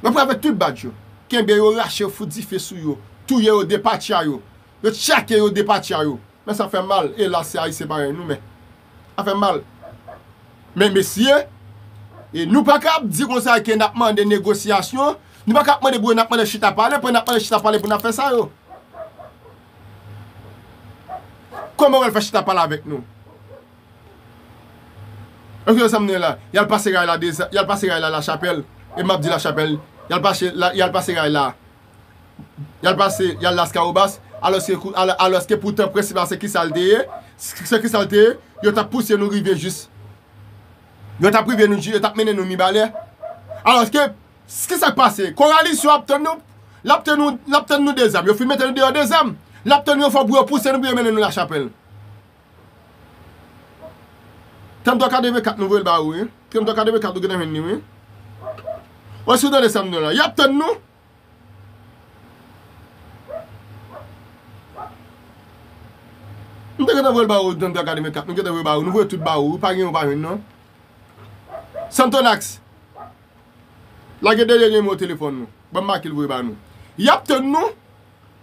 Yo pran avèk tout badj yo. Kenbe yo, rache yo, fout dife sou yo. Touye yo, depatcha yo. Yo tchake yo, depatcha yo. Men sa fè m mal. Elas, se Ayisyen parèy nou, men. Sa fè m mal. Men mesye, e nou pa ka ap di konsa ke n ap mande negosyasyon. Nou pa ka ap mande pou yo, n ap mande chita pale, pou n ap mande chita pale pou n ap fè sa yo. Kòman w al fè chita pale avèk nou? Èske sa m di la? Y al pase ray la deza, y al pase ray la Lachapèl. E m ap di Lachapèl, y al pase la, y al pase ray la. Y al pase, y al Laskawobas, alòske kou-, alò-, alòske poutan prensip la se kisa l te ye, se kisa l te ye, yo t ap pouse nou rive jis. Yo t ap rive nou, yo t ap mennen nou Mibalè. Alòske, kisa k pase? Koralisyon ap tann nou, l ap tann nou, l ap tann nou dezam. Yo fin mete nou deyò dezam. L ap tann yon fwa pou yo pouse nou, pou yo mennen nou Lachapèl. Trannde katrevenkat nou voye l ba ou, wi. Trannde katrevenkat nou gentan jwenn li, wi. Wè si w tande sa m di w la. Y ap tann nou. M te gentan voye l ba ou, trannde katrevenkat, nou gentan voye ba ou. Nou voye tout ba ou, wi. Pa gen yon pa jwenn, non. Santonax. Lage dènye nimewo telefòn nou. Ban m make l voye ba nou. Y ap tann nou.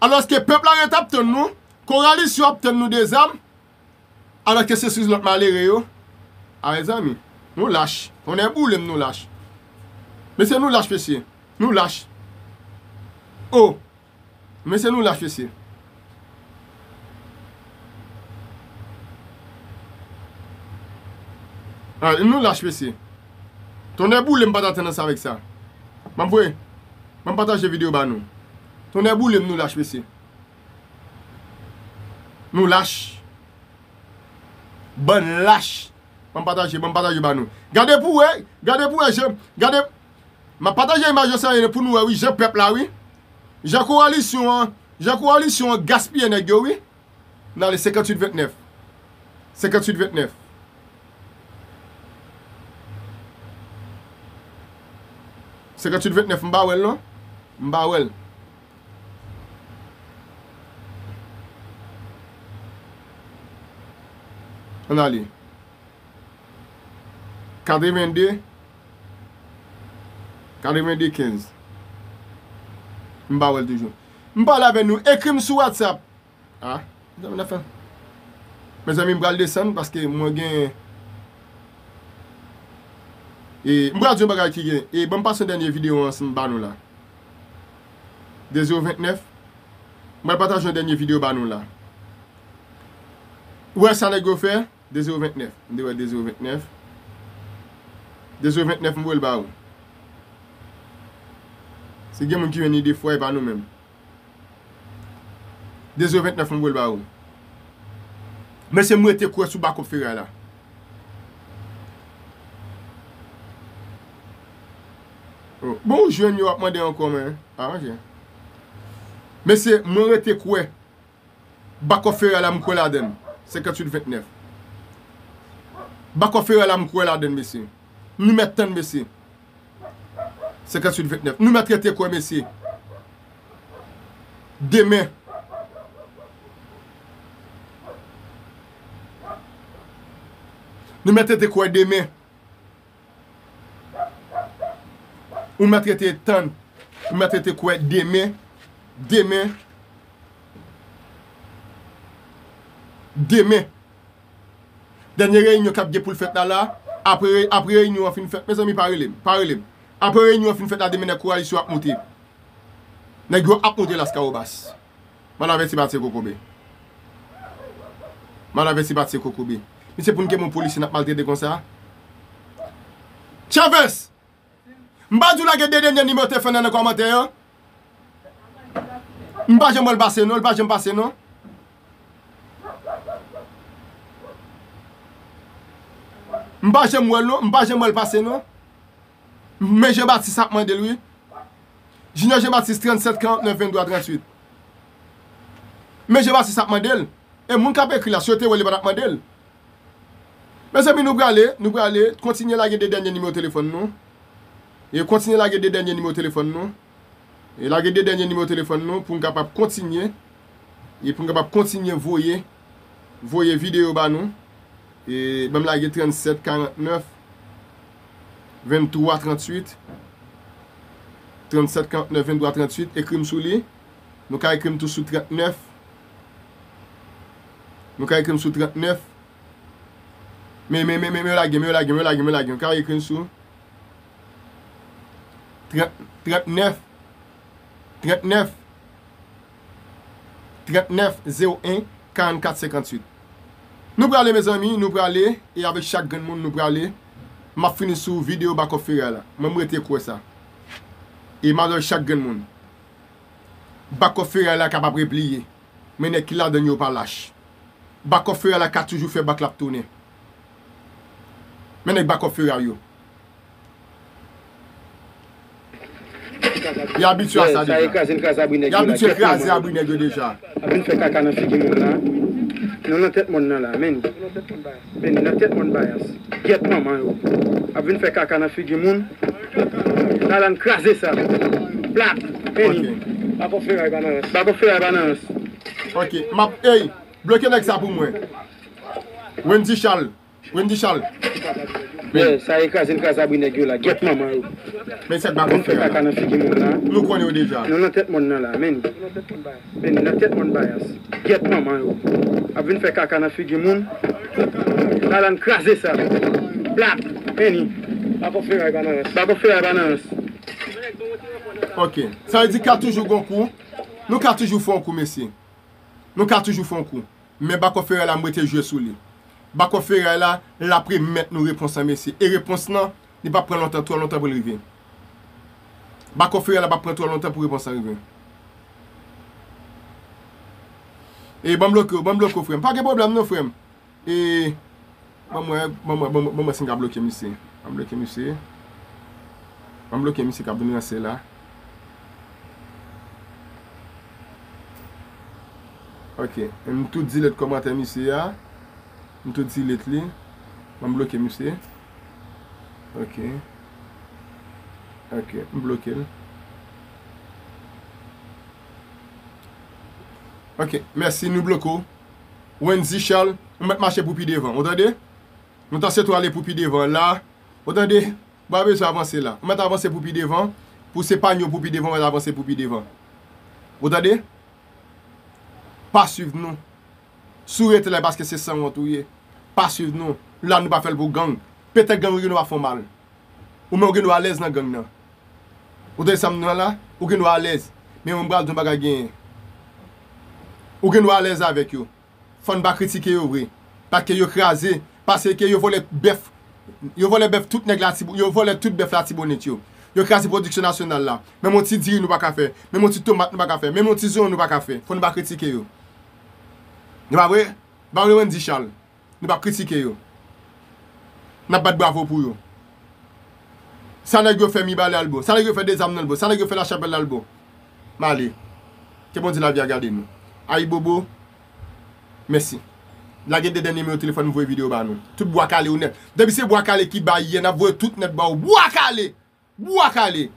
Alòske pèp la ret ap tann nou. Koralisyon ap tann nou dezam. Alòske se sou lòt malere yo. A, mezanmi, nou lach. Tonnè boule m, nou lach. Mesye, nou lach, mesye. Nou lach. O. Mesye, nou lach, mesye. A, nou lach, mesye. Tonnè boule m, pa t atann ansanm avèk sa. Ban m voye. Ban m pataje videyo ba nou. Tonnè boule m, nou lach, mesye. Nou lach. Bann lach. Ban m pataje, ban m pataje ba nou. Gade pou wè, gade pou wè, jan, gade. M ap pataje imaj yo sa ye pou nou wè, wi, jan pèp la, wi. Jan kowalisyon an, jan kowalisyon an gaspiye nèg yo, wi. N ale senkanntuit ventnèf. Senkanntuit ventnèf. Senkanntuit ventnèf, m pa wè l, non. M pa wè l. Ann ale. Katrevende. Katrevende kenz. M pa wè l toujou. M pale avè nou. Ekri m sou WhatsApp. A, mezanmi, n ap fè. Mezanmi, m pral desann paske mwen gen, e, m pral di yon bagay ki gen. E, ban m pase yon dènye videyo ansanm ba nou la. De zewo vennèf. M pral pataje yon dènye videyo ba nou la. Ou wè sa nèg yo fè? De zewo vennèf. M te wè de zewo vennèf. De zewo vennèf, m voye l ba ou. Si gen moun ki jwenn li de fwa, e pa nou menm. De zewo vennèf, m voye l ba ou. Mesye, m rete kwè sou bakòp feray la. Oh, bon, ou jwenn yo ap mande ankò, men. Aranje. Mesye, mwen rete kwè. Bakòp feray la, m kwè ladann. Senkanntuit vennèf. Bakòp feray la, m kwè ladann, mesye. Nou mèt tann, mesye. Senkanntuit vennèf. Nou mèt rete kwè, mesye. Demen. Nou mèt rete kwè demen. Ou mèt rete tann. Ou mèt rete kwè demen. Demen. Demen. Dènye reyinyon k ap gen pou l fèt la, la. Apre, apre reyinyon an fin fèt, mezanmi, pa rele m. Pa rele m. Apre reyinyon an fin fèt la, demen nèg koalisyon ap moute. Nèg yo ap moute Laskawobas. Mal avèti pa tire kokobe. Mal avèti pa tire kokobe. Misye pou n gen yon polisye n ap maltrete konsa. Chavez! M pa di w lage de dènye nimewo telefòn nan nan kòmantè yo. M pa janm wè l pase non, l pa janm pase non. M pa janm wè l non, m pa janm wè l pase non. Men Jean Baptiste ap mande l wi. Junior Jean Baptiste, trannsèt karantnèf venntwa tranntuit. Men Jean Baptiste ap mande l. E moun k ap ekri la, si yo te wè l, li pa t ap mande l. Mezanmi, nou prale, nou prale, kontinye lage de dènye nimewo telefòn nou. E kontinye lage de dènye nimewo telefòn nou. E lage de dènye nimewo telefòn nou pou n kapab kontinye. E pou n kapab kontinye voye, voye videyo ba nou. E ban m lage trannsèt karantnèf venntwa tranntuit. Trannsèt karantnèf venntwa tranntuit, ekri m sou li. Nou ka ekri m tou sou trannèf. Nou ka ekri m sou trannèf. Men, men, men, men, men, lage, men, lage, men, lage, men, lage. Nou ka ekri m sou trant, trannèf, trannèf, trannèf, zewo en, karannkat, senkanntuit. Nou prale, mezanmi, nou prale, e avèk chak grenn moun, nou prale. M ap fini sou videyo bakòp feray la. Mwen, m rete kwè sa. E m avèk chak grenn moun. Bakòp feray la kapab repliye. Men nèg ki ladann yo pa lach. Bakòp feray la ka toujou fè bak l ap tounen. Men nèg bakòp feray yo. Y abitye a sa deja. Y abitye kraze abri nèg yo deja. Ap vin fè kaka nan figi moun la. Nou nan tèt mòn nan la, men. Men nan tèt mòn bayas. Gyèt manman yo. Ap vin fè kaka nan figi moun. Lalann kraze sa. Plat. Men. Bako feray pa nan rans. Bako feray pa nan rans. Ok, m ap, ey, bloke nèg sa pou mwen. Wendy Charles. Wendy Charles. Yeah, sa e kraze n kraze abri nèg yo la. Gyèt manman yo. Men sa k bako feray la. Ap vin fè kaka nan figi moun la. Nou konnen yo deja. Nou nan tèt mòn nan la, men. Men nan tèt mòn bayas. Gyèt manman yo. Ap vin fè kaka nan figi moun. Lalann kraze sa. Plat. Men. Bako feray pa nan rans. Bako feray pa nan rans. Ok. Sa vle di ka toujou gon kou. Nou ka toujou fè yon kou, mesye. Nou ka toujou fè yon kou. Men bako feray la, m rete jwe sou li. Bako feray la, l ap remèt nou repons lan, mesye. E repons lan, li p ap pran lontan, twò lontan pou l rive. Bako feray la p ap pran twò lontan pou repons lan rive. E ban m bloke w, ban m bloke w, frè m. Pa gen pwoblèm non, frè m. E, ban mwen, ban mwen, ban mwen, ban mwen si m ka bloke misye. Ban m bloke misye. Ban m bloke misye k ap vin ranse la. Ok. M tou delete kòmantè misye a. M tou delete li. Ban m bloke misye. Ok. Ok. M bloke l. Ok. Mèsi, nou bloke w. Wendy Charles, ou mèt mache pou pi devan, ou tande? Nou ta sweté w ale pou pi devan la, ou tande? Ou pa bezwen avanse la. Ou mèt avanse pou pi devan, pou se pa nou pou pi devan, ou mèt avanse pou pi devan. Ou tande? Pa swiv nou. Si w rete la, e paske se sanwont ou ye. Pa swiv nou. La, nou pa fè l pou gang. Petèt gang yo gen dwa fè w mal. Ou menm ou gen dwa alèz nan gang nan. Ou tande sa m di w la? Ou gen dwa alèz. Men mwen pral di yon bagay genyen. Ou gen dwa alèz avèk yo. Fò n pa kritike yo vre. Paske yo kraze. Paske yo vòlè bèf. Yo vòlè bèf tout nèg Latibonit. Yo vòlè tout bèf Latibonit yo. Yo kraze pwodiksyon nasyonal la. Menm yon ti diri nou pa ka fè. Menm yon ti tomat nou pa ka fè. Menm yon ti zonyon nou pa ka fè. Fò n pa kritike yo. Nou pa vre? Nou pa vre Wendy Charles? Nou p ap kritike yo. N ap bat bravo pou yo. Sa nèg yo fè Mibalè al bon. Sa nèg yo fè Dezam nan al bon. Sa nèg yo fè Lachapèl la al bon. M ale. Ke Bondye lavi a gade nou. Ayibobo. Mèsi. Lage de dènye nimewo telefòn m voye videyo ba nou. Tout bwa kale ou nèt. Depi se bwa kale ki bay yè, n ap voye tout nèt ba ou. Bwa kale! Bwa kale!